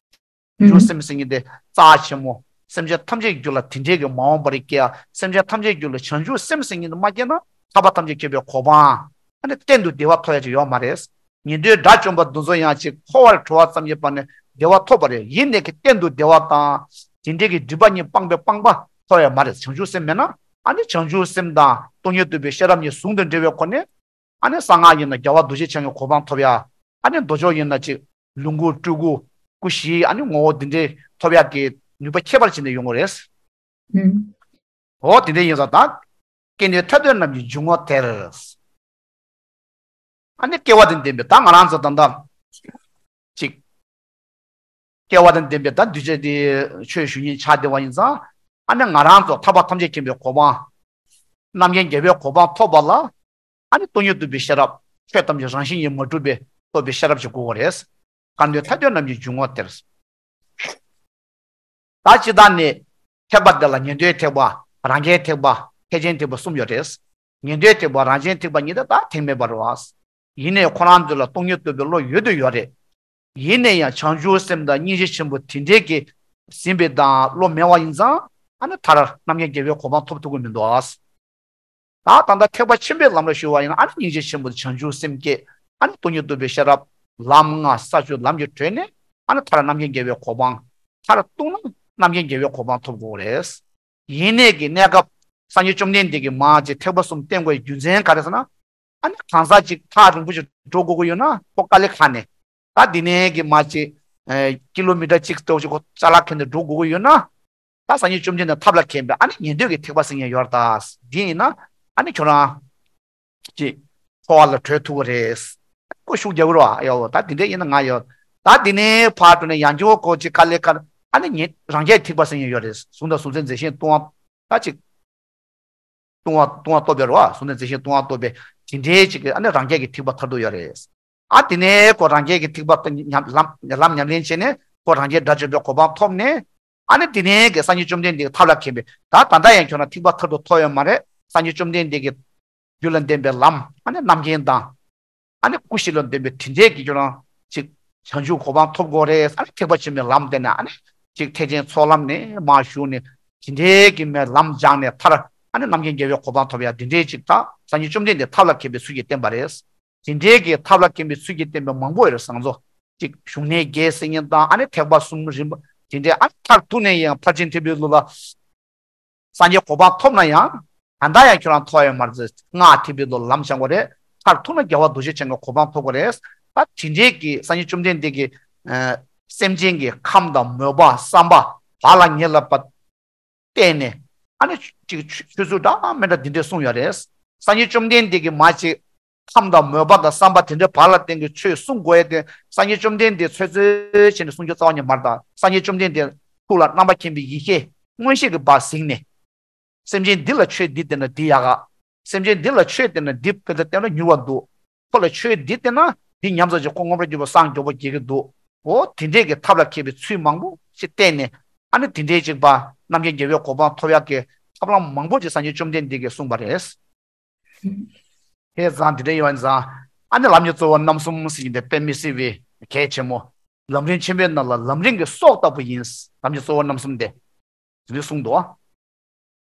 བྱང་ཆུབ་སེམས་ཟེར་མཁན་དེ་རྩ་ཆེན་མོ། སེམས་ཅན་ཐམས་ཅད་ཀྱི་རྒྱུད་ལ་དེ་འདྲའི་གི་མ་འོངས་པར་སྐྱེ་ཡ། སེམས་ཅན་ཐམས་ཅད་ཀྱི་རྒྱུད་ལ་བྱང་ཆུབ་སེམས་ཟེར་མཁན་དེ་མ་སྐྱེས་ན་ཐར་པ་ཐམས་ཅད་མཁྱེན་པའི་གོ་འཕང་། ཨ་ནི་གཏན་དུ་བདེ་བ་ཐོབ་ཡ་ཅིག་ཡོད་མ་རེད། ཉན་ཐོས་དགྲ་བཅོམ་པ་འདི་ཚོ་ཡང་ཅིག་འཁོར་བར་གྲོལ་བ་ཙམ་གྱི་བར་ནས་བདེ་བ་ཐོབ་པ་རེད། ཡིན་ནས་ཀྱི་གཏན་དུ་བདེ་བ་དང་དེ་འདྲའི་གི་སྒྲིབ་པ་གཉིས་སྤངས་པའི་སྤངས་པ་ཐོབ་ཡ་མ་རེད། བྱང་ཆུབ་སེམས་མེད་ན་ཨ་ནི་བྱང་ཆུབ་སེམས་དང་སྟོང་ཉིད་རྟོགས་པའི་ཤེས་རབ་གཉིས་ཟུང་དུ་འབྲེལ་བའི་སྒོ་ནས། ཨ་ནི་གསང་སྔགས་ཡིན་ན་རྒྱལ་བ་འདུ་བྱེད་འཆང་གི་གོ་འཕང་ཐོབ་ཡ། ཨ་ནི་མདོ་ཕྱོགས་ཡིན་ན་ཅིག་ལོངས་སྐུ་སྤྲུལ་སྐུ་སྐུ་བཞིའི་ཨ་ནི་ངོ་བོ་འདི་འདྲའི་ཐོབ་ཡག་གི་ནུས་པ་ཁྱད་པར་ཅན་དེ་ཡོང་གི་རེད། ཨུམ། འོ་དེ་འདྲ་ཡིན་ཙང་ད་སྐྱེ་གནས་ཐ་དད་རྣམས་ཀྱི་འཇུག་ངོགས་དེར། ཨ་ནི་སྐལ་བ་དང་ལྡན་པའི་ད་ང་རང་ཚོ་ད་ལྟ་ཅིག་སྐལ་བ་དང་ལྡན་པའི་ད་གདུལ་བྱ་དེ་ཆོས་ཞུ་མཁན་ཆགས་བསྡད་པ་ཡིན་ཙང་། ཨ་ནི་ང་རང་ཚོ་ཐར་པ་ཐམས་ཅད་མཁྱེན་པའི་གོ་འཕང་། རྣམ་མཁྱེན་རྒྱལ་བའི་གོ་འཕང་ཐོབ་པ་ལ། ཨ་ནི་སྟོང་ཉིད་རྟོགས་པའི་ཤེས་རབ། ཆོས་ཐམས་ཅད་རང་བཞིན་གྱིས་མ་གྲུབ་པའི་རྟོགས་པའི་ཤེས་རབ་ཅིག་དགོས་པ་རེད། སྐལ་ནི་ཐ་དད་རྣམས་ཀྱི་འཇུག་ངོགས་དེར། ད་སྤྱིར་བཏང་ནས་ཐེག་པ་འདི་ལ་ཉན་ཐོས་ཐེག་པ། རང་རྒྱལ་ཐེག་པ། ཐེག་ཆེན་ཐེག་པ་གསུམ་ཡོད་རེད། ཉན་ཐོས་ཐེག་པ་རང་རྒྱལ་ཐེག་པ་གཉིས་ད་ད་ཐེག་མེད་པ་རེད་བ། ཡིན་ནའི་ཁོ་རང་ཚོ་ལ་སྟོང་ཉིད་རྟོགས་པའི་བློ་ཡོད་དུ་ཡོད་རེད། ཡིན་ནའི་ཡང་བྱང་ཆུབ་སེམས་དང་སྙིང་རྗེ་ཆེན་པོ་དེ་འདྲའི་གི་ཟིན་པའི་དང་བློ་མེད་པ་ཡིན་ཙང་། ཨ་ནི་མཐར་རྣམ་མཁྱེན་རྒྱལ་བའི་གོ་འཕང་ཐོབ་ཐུབ་ཀྱི་མི་འདུག་ཨ། ད་ད་ལྟ་ཐེག་པ་ཆེན་པོའི་ལམ་ལ་ཞུགས་པ་ཡིན་ན་ཨ་ནི་སྙིང་རྗེ་ཆེན་པོ་དང་བྱང་ཆུབ་སེམས་བསྐྱེད། ཨ་ནི་སྟོང་ཉིད་རྟོགས་པའི་ཤེས་རབ། ལམ་ལྔ་ས་བཅུ་ལམ་གྱི་གྲོལ་ནས། ཨ་ནི་མཐར་རྣམ་མཁྱེན་རྒྱལ་བའི་གོ་འཕང་། མཐར་གཏུགས་ན་རྣམ་མཁྱེན་རྒྱལ་བའི་གོ་འཕང་ཐོབ་དགོས་རེད། ཡིན་ནའི་གི་གནས་སྐབས་སངས་རྒྱས་བཅོམ་ལྡན་འདས་ཀྱིས་མར་ཅིག་ཐེག་པ་གསུམ་བསྟན་དགོས་རྒྱུ་མཚན་ག་རེ་ཟེར་ན། ཨ་ནི་གང་ཟག་ཅིག་ཐག་རིང་པོ་ཞིག་འགྲོ་དགོས་ཀྱི་ཡོད་ན་ཁོ་དཀའ་ལས་ཁག་ནས། ད་འདི་ནས་གི་མར་ཅིག་ཨེ་ཀི་ལོ་མི་ཊར་གཅིག་ལྟ་བུ་ཞིག་ཁོ་ཅ་ལག་འཁྱེར་ནས་འགྲོ་དགོས་ཀྱི་ཡོད་ན། ད་སངས་རྒྱས་བཅོམ་ལྡན་འདས་ཐབས་ལ་མཁས་པའི་ཨ་ནི་ཉན་ཐོས་ཀྱི་ཐེག་པ་ཟེར་མཁན་ཡོད་རེད་ད། འདི་ཡིན་ན་ཨ་ནི་ཁྱོད་རང་ཅིག་འཁོར་བ་ལ་གྲོལ་ཐུབ་ཀྱི་རེད། ཁོ་ཤུགས་རྒྱག་གི་རེད་བ། ཡོ་ད་འདི་འདྲ་ཡིན་ན་ང་ཡོད། ད་འདི་ནས་ཕར་འགྲོ་ནས་ཡང་སྐྱར་ཁོ་ཅིག་དཀའ་ལས་ཁག་ཨ་ནི་ཉན་རང་རྒྱལ་ཐེག་པ་ཟེར་མཁན་ཡོད་རེད། གཟུངས་དང་གཟུངས་ཚད་མཛད་བཞིན་གཏོང་བ་ད་ཅིག་ལྟུང་བ་ལྟུང་བ་གཏོད་པའི་རེད་བ། གཟུགས་ནས་མཛེས་ཤིང་ལྟུང་བ་གཏོད་པའི་དེ་འདྲའི་ཅིག་གི་ཨ་ནི་རང་རྒྱལ་གྱི་ཐེག་པ་མཐར་ཐུག་ཡོད་རེད། ཨ་དེ་ནས་ཁོ་རང་རྒྱལ་གྱི་ཐེག་པ་ཉམས་ལམ་ལམ་ཉམས་ལེན་བྱས་ནས་ཁོ་རང་རྒྱལ་དགྲ་བཅོམ་པའི་གོ་འཕང་ཐོབ་ནས། ཨ་ནི་དེ་ནས་ཀྱི་སངས་རྒྱས་བཅོམ་ལྡན་འདས་ཀྱི་ཐབས་ལ་མཁས་པའི་ད་ད་ལྟ་ཡང་ཁྱོད་རང་ཐེག་པ་མཐར་ཐུག་ཐོབ་ཡོད་མ་རེད། སངས་རྒྱས་བཅོམ་ལྡན་འདས་ཀྱི་རྒྱུད་ལ་ལྡན་པའི་ལམ་ཨ་ནི་རྣམ་མཁྱེན་དང་། ཨ་ནི་སྐུ་བཞི་ལ་ལྡན་པའི་དེ་འདྲའི་གི་ཁྱོད་རང་ཅིག་བྱང་ཆུབ་གོ་འཕང་ཐོབ་དགོས་རེད། ཨ་ནི་ཐེག་པ་ཆེན་པོའི་ལམ་བསྟན་ནས་ཨ་ནི་ཅིག་ཐེག་ཆེན་ཚོགས་ལམ་ནས་མར་ཞུགས་ནས་དེ་འདྲའི་གི་མའི་ལམ་སྦྱངས་ནས་མཐར་ཨ་ནི་རྣམ་མཁྱེན་རྒྱལ་བའི་གོ་འཕང་ཐོབ་ཡ་དེ་འདྲའི་ཅིག་ད་སངས་རྒྱས་བཅོམ་ལྡན་འདས་ཐབས་ལ་མཁས་པའི་ཚུལ་གྱིས་བསྟན་པ་རེད། དེ་འདྲའི་གི་ཐབས་ལ་མཁས་པའི་ཚུལ་གྱིས་བསྟན་པའི་མང་པོ་ཡོད་རེད་བཟང་ཚོ། ཅིག་བཞུགས་གནས་བརྒྱད་ཟེར་མཁན་དང་ཨ་ནི་ཐེག་པ་གསུམ་རིམ་པ་དེ་འདྲའི་ཨ་མཐར་ཐུག་ནས་ཡང་ཕར་ཕྱིན་ཐེག་པའི་ལུགས་ལ་སངས་རྒྱས་གོ་འཕང་ཐོབ་ན་ཡང་ད་ལྟ་ཡང་ཁྱོད་རང་ཐོབ་ཡོད་མ་རེད། སྔགས་ཐེག་པའི་ལུགས་ལམ་སྦྱང་དགོས་རེད། མཐར་ཐུག་ན་རྒྱལ་བ་རྡོ་རྗེ་འཆང་གི་གོ་འཕང་ཐོབ་དགོས་རེད། ད་དེ་འདྲའི་གི་སངས་རྒྱས་བཅོམ་ལྡན་འདས་ཀྱིས་ཨ་སེམས་ཅན་གྱི་ཁམས་དང་མོས་པ་བསམ་པ་བག་ལ་ཉལ་ལ་བ་བལྟས་ནས་ཨ་ནི་ཅིག་ཆོས་ཆོས་ཚུལ་འདྲ་མི་འདྲ་འདི་འདྲས་གསུངས་ཡོད་རེད། སངས་རྒྱས་བཅོམ་ལྡན་འདས་ཀྱིས་མ་ཅིག་ཁམས་དང་མོས་པ་དང་བསམ་པ་དེ་འདྲའི་བར་ལ་བརྟེན་གྱི་ཆོས་གསུང་དགོས་ཡ་དེ་སངས་རྒྱས་བཅོམ་ལྡན་འདས་ཚོད་ཚོད་བྱས་ནས་གསུང་རྒྱུ་རྩ་བ་ཉིད་མ་རེད། ད་སངས་རྒྱས་བཅོམ་ལྡན་འདས་ཐུགས་ལ་རྣམ་པར་མཁྱེན་པའི་ཡེ་ཤེས་མངོན་ཤེས་ཀྱི་བར་གཟིགས་ནས། སེམས་ཅན་འདི་ལ་ཆོས་འདི་བསྟན་ན་འདི་ཡག་ག་སེམས་ཅན་འདི་ལ་ཆོས་བསྟན་ན་འདི་ཕན་ཐོགས་བསྟན་ན་མྱུར་བ་འདུག་ཁོ་ལ་ཆོས་འདི་བསྟན་ན་འདི་ཉམས་ཙམ་ཅིག་ཁོ་མངོན་པར་གྱུར་པ་སངས་རྒྱས་པ་སྐྱེ་གི་འདུག་འོ་དེ་འདྲས་ཀྱི་ཐབས་ལ་མཁས་པའི་ཚུལ་མང་པོ་ཞིག་བསྟན་ནས་ཨ་ནི་དེ་འདྲས་ཅིག་པ་རྣམ་མཁྱེན་རྒྱལ་བའི་གོ་འཕང་ཐོབ་ཡག་གི་ཐབས་ལམ་མང་པོ་ཅིག་སངས་རྒྱས་བཅོམ་ལྡན་འདས་ཀྱིས་གསུངས་པ་རེད། ཧེ་ཙང་དེ་འདྲ་ཡོད་ཙང་ཨ་ནི་ལམ་གྱི་གཙོ་བོ་རྣམ་གསུམ་ཟེར་གྱི་འདི་དཔེ་མི་སྲིད་པའི་གལ་ཆེན་མོ། ལམ་རིམ་ཆེན་པོའི་ནང་ལ་ལམ་རིམ་གྱི་སྲོག་ལྟ་བུ་ཡིན། ལམ་གྱི་གཙོ་བོ་རྣམ་གསུམ་སྟེ། དེ་འདྲ་གསུངས་འདུག་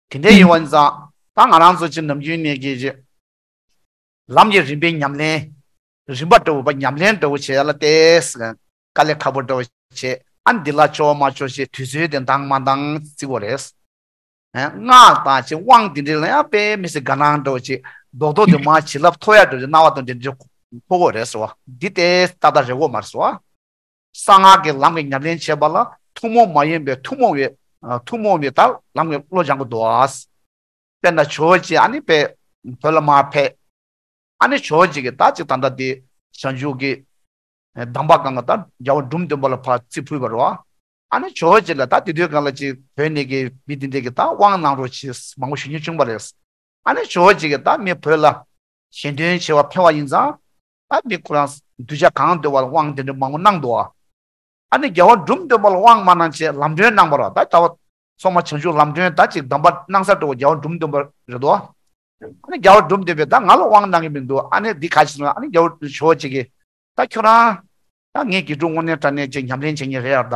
དེ་འདྲ་ཡིན་པ་ཙང་ད་ང་རང་ཚོ་ཅིག་ནམ་རྒྱུན་ནས་ཀྱི་ཅིག་ལམ་གྱི་རིམ་པའི་ཉམས་ལེན། རིམ་པ་འདྲ་བོ་ཉམས་ལེན་འདྲ་བོ་བྱེད་ཡ་ལ་ཏོག་ཙམ་དཀའ་ལས་ཁག་པོ་འདྲ་བོ་བྱེད། ཨ་འདི་ལ་ཆོག་མ་ཆོག་བྱེད་དུས་ཚོད་དེ་འདང་མ་འདང་བརྩི་དགོས་རེད། སྔགས་དང་ཅིག་དབང་འདི་འདྲ་ལ་ཡང་དཔེ་མི་སྲིད་དགའ་སྣང་འདྲ་བོ་ཅིག་རྡོག་རྡོག་དེ་མར་བྱིན་རླབས་ཐོབ་ཡ་འདྲ་བོ་ཅིག་སྣང་བ་དང་འདི་འདྲ་ཕོག་དགོས་རེད་ཟེར་བ་འདི་ཏོག་ཙམ་ཏག་ཏག་རེད་དགོས་མ་རེད་ཟེར་བ། གསང་སྔགས་ཀྱི་ལམ་གྱི་ཉམས་ལེན་བྱེད་པ་ལ་ཐུན་མོང་མ་ཡིན་པའི་ཐུན་མོང་བའི་ཐུན་མོང་བའི་ད་ལམ་གྱི་བློ་སྦྱང་དགོས་འདུག་ཨ། དཔེར་ན་ཇོ་བོ་རྗེ་ཨ་ནི་དཔེ་བོད་ལ་མར་ཕེབས། ཨ་ནི་ཇོ་བོ་རྗེ་གིས་ད་ཅིག་ད་ལྟ་དེ་བྱང་ཆུབ་ཀྱི་གདམས་པ་སྒང་ག་ད་རྒྱལ་བ་འབྲོམ་སྟོན་པ་ལ་ཕར་རྩིས་ཕུལ་བ་རེད་བ། ཨ་ནི་ཇོ་བོ་རྗེ་ལ་ད་དེ་དུས་སྒང་ལ་ཅིག་བོད་ནས་ཀྱི་མི་དེ་འདྲས་ཀྱི་ད་དབང་གནང་རོགས་བྱེད་མང་པོ་ཞུ་མཁན་བྱུང་བ་རེད། ཨ་ནི་ཇོ་བོ་རྗེ་གིས་ད་མི་བོད་ལ་ཞལ་འདོན་བྱེད་པར་ཕེབས་པ་ཡིན་ཙང་། ད་མི་ཁོ་རང་གདུལ་བྱ་གང་འདུལ་བ་ལ་དབང་དེ་འདྲ་མང་པོ་གནང་འདུག་ཨ། ཨ་ནི་རྒྱལ་བ་འབྲོམ་སྟོན་པ་ལ་དབང་མ་གནང་བྱས་ལམ་སྒྲོན་གནང་བ་རེད། ད་ལྟ་བ་སོ་མ་བྱང་ཆུབ་ལམ་སྒྲོན་ད་ཅིག་གདམས་པ་གནང་ས་འགྲོ་བ་རྒྱལ་བ་འབྲོམ་སྟོན་པ་རེད་དོ། ཨ་ནི་རྒྱལ་བ་འབྲོམ་སྟོན་པས་ད་ང་ལ་དབང་གནང་གི་མི་འདུག་ཨ་ནི་འདི་ག་ཅི་ཟེར་ན་ཨ་ནི་རྒྱལ་བ་ཇོ་བོ་རྗེ་གིས་ད་ཁྱོད་རང་ད་ངས་དགེ་ཕྲུག་དངོས་གནས་དྲང་གནས་ཅིག་ཉམས་ལེན་བྱེད་མཁན་རེད་ཡ། ད་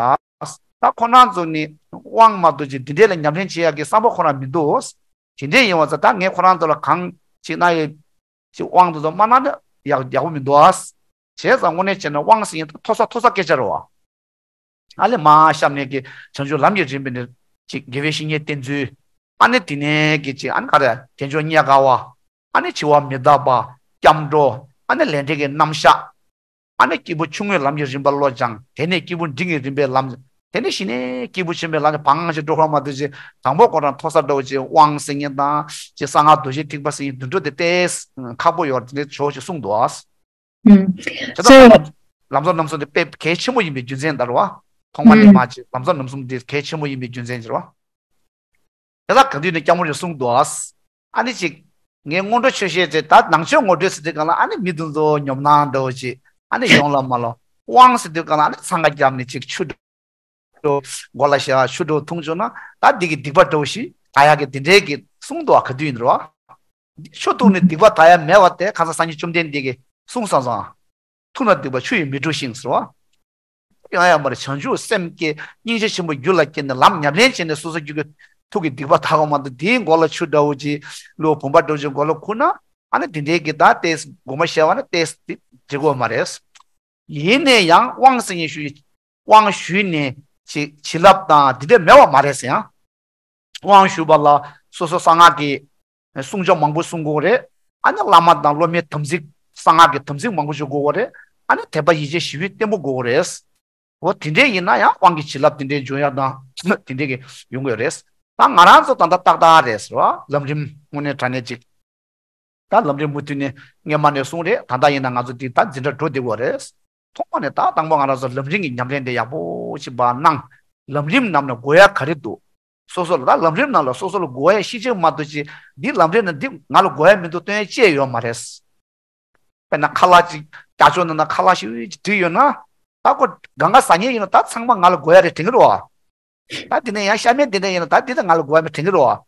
ད་ཁོ་རང་ཚོ་ནི་དབང་མ་གཏོགས་ཅིག་འདི་འདྲས་ལ་ཉམས་ལེན་བྱེད་ཡག་གི་བསམ་པ་ཁོ་རང་མི་འདུག་དེ་འདྲས་ཡིན་པ་ཙང་ད་ངས་ཁོ་རང་ཚོ་ལ་གང་ཅིག་གནང་ཡོད། ཅིག་དབང་དུ་མ་གནང་ན་ཡག་ཡག་པོ་མི་འདུག་ཨ། བྱས་ཙང་དངོས་གནས་བྱས་ན་དབང་ཟེར་མཁན་ད་མཐོ་ས་མཐོ་ས་སྐད་ཆ་རེད་བ། ཨ་ལས་མར་གཤམ་ནས་ཀྱི་བྱང་ཆུབ་ལམ་གྱི་རིམ་པ་ནས་ཅིག་དགེ་བའི་བཤེས་གཉེན་བསྟེན་ཚུལ། ཨ་ནི་དེ་ནས་ཀྱི་ཅིག་ཨ་ནི་ག་རེ་དལ་འབྱོར་རྙེད་དཀའ་བ། ཨ་ནི་འཆི་བ་མི་རྟག་པ། སྐྱབས་འགྲོ། ཨ་ནི་ལས་འབྲས་ཀྱི་རྣམ་གཞག་ཨ་ནི་སྐྱེས་བུ་ཆུང་ངུའི་ལམ་གྱི་རིམ་པ་བློ་སྦྱང་། དེ་ནས་སྐྱེས་བུ་འབྲིང་གི་རིམ་པའི་ལམ། དེ་ནས་གཞི་ནས་སྐྱེས་བུ་ཆེན་པོའི་ལམ་གྱི་བང་ཞིག་འགྲོ་ཁར་མ་དུ་ཅིག་དང་པོ་ཁོ་རང་མཐོ་ས་འདྲ་བོ་ཅིག་དབང་ཟེར་མཁན་དང་ཅིག་གསང་སྔགས་རྡོ་རྗེ་ཐེག་པ་ཟེར་མཁན་དུད་འགྲོ་དེ་ཏོག་ཙམ་ཁག་པོ་ཡོད་རེད་དེ་འདྲ་ཇོ་བོ་ཅིག་གསུངས་འདུག་ཨ། ཨུམ། དེ་ཚོ་ལྟར་ལམ་གཙོ་རྣམ་གསུམ་དེ་དཔེ་གལ་ཆེན་པོ་ཡིན་པའི་རྒྱུ་མཚན་ད་རེད་བ། ཐོག་མ་ནས་ཨུམ་མར་ཅིག་ལམ་གཙོ་རྣམ་གསུམ་དེ་གལ་ཆེན་པོ་ཡིན་པའི་རྒྱུ་མཚན་ཅིག་རེད་བ། དེ་ལ་ག་དུས་ནས་སྐྱབས་མགོན་རེ་གསུངས་འདུག་ཨ། ཨ་ནི་ཅིག་ངས་སྔོན་འགྲོ་ཆོས་བཤད་ཅེས་ད་ནང་ཆོས་ངོ་སྤྲོད་ཟེར་དུས་སྒང་ལ་ཨ་ནི་མི་དེ་ཚོ་ཉོབ་སྣང་འདྲ་བོ་ཅིག་ཨ་ནི་ཡོང་ལ་མ་ལོ། དབང་ཟེར་དུས་སྒང་ལ་ཨ་ནི་འཚང་ཁ་བརྒྱབ་ནས་ཅིག་ཆུ་འགྲོ་མགོ་ལ་བཞག་ཆུ་འགྲོ་འཐུང་བཅུག་ན་ད་འདི་གི་སྡིག་པ་འདྲ་བོ་ཞིག་དག་ཡག་གི་དེ་འདྲའི་གི་གསུངས་འདུག་ཨ། ག་དུས་ཡིན་འགྲོ་བ། ཆུ་འཐུང་ནས་སྡིག་པ་དག་ཡ་མེད་པ་དེ་ཁ་སང་སངས་རྒྱས་བཅོམ་ལྡན་འདས་ཀྱིས་གསུངས་སོང་ཙང་། འཐུང་ན་སྡིག་པ་ཆུ་ཡིས་མི་འཁྲུ་ཞིང་ཟེར་བ། ཡང་ཡང་མར་བྱང་ཆུབ་སེམས་བསྐྱེད་སྙིང་རྗེ་ཆེན་པོ་རྒྱུད་ལ་སྐྱེས་ནས་ལམ་ཉམས་ལེན་བྱས་ནས་སོ་སོ་རྒྱུད་ཀྱི་ཐུགས་ཀྱི་སྡིག་པ་དག་པ་མ་གཏོགས་དེའི་མགོ་ལ་ཆུ་འདྲ་བོ་ཅིག་བླུགས་བུམ་པ་འདྲ་བོ་ཅིག་མགོ་ལ་ཁུར་ན་ཨ་ནི་དེ་འདྲའི་གི་ད་ཏེས་དགོངས་པ་བཞེས་པ་ན་ཏེས་དེ་བྱེད་དགོས་མ་རེད། ཡིན་ནས་ཡང་དབང་ཟེར་མཁན་ཞུ་དབང་ཞུས་ནས་ཅིག་བྱིན་རླབས་དང་འདི་འདྲ་མེད་པ་མ་རེད་ཟེར་ཡང་། དབང་ཞུས་པ་ལ་སོ་སོ་གསང་སྔགས་ཀྱི་གསུང་ཆོས་མང་པོ་གསུང་དགོས་རེད། ཨ་ནི་བླ་མ་དང་སློབ་མའི་དམ་ཚིག་གསང་སྔགས་ཀྱི་དམ་ཚིག་མང་པོ་ཞིག་དགོས་རེད། ཨ་ནི་དད་པ་ཡིད་ཆེས་ཞི་བའི་བརྟན་པོ་དགོས་རེད། འོ་དེ་འདྲས་ཡིན་ན་ཡང་དབང་གི་བྱིན་རླབས་དེ་འདྲས་འབྱུང་ཡག་དང་དེ་འདྲས་ཀྱི་ཡོང་གི་རེད། ད་ང་རང་ཚོ་ད་ལྟ་ཏག་ཏག་རེད་ཟེར་བ་ལམ་རིམ་དངོས་གནས་དྲང་གནས་ཅིག་ད་ལམ་རིམ་མུ་མཐུད་ནས་སྔས་མ་ནས་གསུངས་རེད། ད་ལྟ་ཡིན་ན་ང་ཚོ་འདི་ད་འཛིན་གྲྭ་འགྲོ་བདེ་བོ་རེད། ཐོག་མ་ནས་ད་དང་པོ་ང་རང་ཚོ་ལམ་རིམ་གྱི་ཉམས་ལེན་དེ་ཡག་པོ་ཞིག་པ་གནང་། ལམ་རིམ་ནང་ན་དགོས་ཡ་ག་རེ་འདུག་སོ་སོ་ལ་ད་ལམ་རིམ་ནང་ལ་སོ་སོ་ལ་དགོས་ཡ་ཤེས་བྱེད་མ་གཏོགས་ཅི་འདི་ལམ་རིམ་ནང་འདི་ང་ལ་དགོས་ཡ་མི་འདུག་སྟོན་ཡ་ཅི་ཡང་ཡོད་མ་རེད། དཔེར་ན་ཁ་ལག་ཅིག་རྒྱ་ཕྱོགས་ནང་ན་ཁ་ལག་ཞིག་ཅིག་བསྒྲིགས་ཡོད་ན་ད་ཁོ་གང་ག་ཟ་མཁན་ཡིན་ན་ད་ཚང་མ་ང་ལ་དགོས་ཡ་རེད་དྲན་གི་རེད་བ། ད་དེ་ནས་ཡང་ཤ་མེད་དེ་འདྲ་ཡིན་ན་ད་དེ་ད་ང་ལ་དགོས་ཡ་མེད་དྲན་གི་རེད་བ།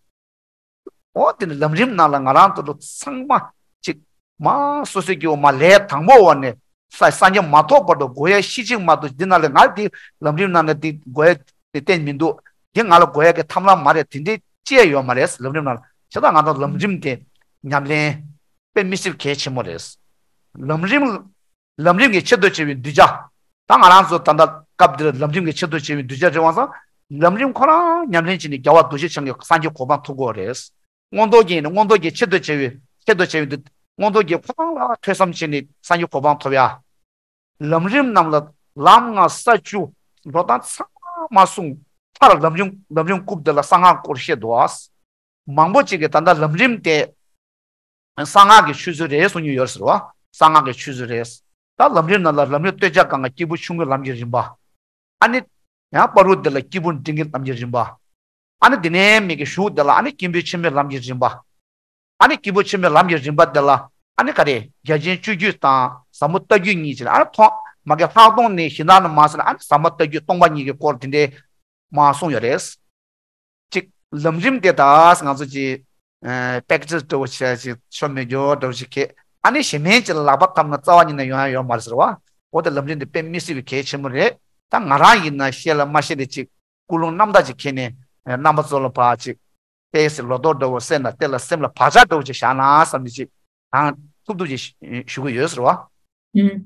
འོ་དེ་ནི་ལམ་རིམ་ནང་ལ་ང་རང་ཚོ་ལ་ཚང་མ་ཅིག་མ་སོ་སོའི་སྐྱེ་བོ་མ་ལས་དང་པོ་བ་ནས་ས་སངས་རྒྱས་མ་ཐོབ་བར་དུ་དགོས་ཡ་ཤེས་བྱེད་མ་གཏོགས་འདི་ནང་ལ་ང་འདི་ལམ་རིམ་ནང་ལ་འདི་དགོས་ཡ་དེ་གཏན་མི་འདུག་འདི་ང་ལ་དགོས་ཡ་གི་ཐབས་ལམ་མ་རེད་དེ་འདྲའི་ཅི་ཡ་ཡོད་མ་རེད་ལམ་རིམ་ནང་ལ། བྱས་ཙང་ང་ཚོ་ལམ་རིམ་དེ་ཉམས་ལེན་དཔེ་མི་སྲིད་གལ་ཆེན་པོ་རེད། ལམ་རིམ་ལམ་རིམ་གྱི་ཆེད་དུ་བྱས་པའི་གདུལ་བྱ། ད་ང་རང་ཚོ་ད་ལྟ་སྐབས་འདིར་ལམ་རིམ་གྱི་ཆེད་དུ་བྱས་པའི་གདུལ་བྱ་རེད་བ་སང་། ལམ་རིམ་ཁོ་རང་ཉམས་ལེན་བྱས་ནས་རྒྱལ་བ་རྡོ་རྗེ་འཆང་གི་སངས་རྒྱས་གོ་འཕང་ཐོབ་དགོས་རེད། མངོན་རྟོགས་རྒྱན་ནི་མངོན་རྟོགས་རྒྱན་ཆེད་དུ་བྱས་པའི་ཆེད་དུ་བྱས་པའི་འདི་མངོན་རྟོགས་རྒྱན་ཁོ་རང་ལ་ཐོས་བསམ་བྱས་ནས་སངས་རྒྱས་གོ་འཕང་ཐོབ་ཡ། ལམ་རིམ་རྣམས་ལ་ལམ་ལྔ་ས་བཅུ་འགྲོ་སྟངས་ཚང་མ་གསུངས། མཐར་ལམ་རིམ་ལམ་རིམ་རྐུབ་འདི་ལ་གསང་སྔགས་སྐོར་བཤད་འདུག་ཨ། མང་པོ་ཅིག་གིས་ད་ལྟ་ལམ་རིམ་དེ་གསང་སྔགས་ཀྱི་ཆོས་ཚུལ་རེད་གསུང་མྱོང་ཡོད་ཟེར་བ། གསང་སྔགས་ཀྱི་ཆོས་ཚུལ་རེད། ད་ལམ་རིམ་ནང་ལ་ལམ་རིམ་སྟོད་ཆ་སྒང་ག་སྐྱེས་བུ་ཆུང་ངུའི་ལམ་གྱི་རིམ་པ། ཨ་ནི། ཡང་བར་དུ་འདི་ལ་སྐྱེས་བུ་འབྲིང་གི་ལམ་གྱི་རིམ་པ། ཨ་ནི་འདི་ནས་མི་གི་གཞུག་འདི་ལ་ཨ་ནི་སྐྱེས་བུ་ཆེན་པོའི་ལམ་གྱི་རིམ་པ། ཨ་ནི་སྐྱེས་བུ་ཆེན་པོའི་ལམ་གྱི་རིམ་པ་འདི་ལ་ཨ་ནི་ག་རེ་རྒྱ་ཆེན་སྤྱོད་བརྒྱུད་དང་ཟབ་མོ་ལྟ་བརྒྱུད་གཉིས་ཅིག་ཨ་ནི་མཐོང་མ་གི་ལྷག་མཐོང་ནས་གཞི་བདག་ནས་མ་ཟེར་ན་ཨ་ནི་ཟབ་མོ་ལྟ་བརྒྱུད་སྟོང་པ་ཉིད་ཀྱི་སྐོར་དེ་འདྲའི་མ་གསུངས་ཡོད་རེད། གཅིག་ལམ་རིམ་དེ་དག་ང་ཚོ་གཅིག་པེག་ཅིས་འདྲ་བོ་བྱས་ཅིག་ཤོ་མེད་རྒྱོ་འདྲ་བོ་ཞིག་ཁེ་ཨ་ནི་ཞེ་མེད་ཅིག་ལ་ལག་པ་བརྡབས་ན་རྩ་བ་ཉིད་ནས་ཡོང་ཡ་ཡོད་མ་རེད་ཟེར་བ། འོ་དེ་ལམ་རིམ་དེ་དཔེ་མི་སྲིད་པའི་གལ་ཆེན་པོ་རེད། ད་ང་རང་ཡིན་ན་ཤེས་ལ་མ་ཤེས་ལ་ཅིག་ཀུན་སློང་རྣམ་དག་ཅིག་ཁྱེར་ནས་རྣམ་པ་ཚོ་ལ་ཕར་ཅིག་དཔེ་སྲིད་ལོ་ཏོག་འདྲ་བོ་བསད་ན་དེ་ལ་སེམས་ལ་བག་ཆགས་འདྲ་བོ་ཅིག་བཞག་ན་བསམ་ནས་ཅིག་གང་ཐུབ་ཐུབ་ཅིག་ཞུ་གི་ཡོད་ཟེར་བ། ཨུམ།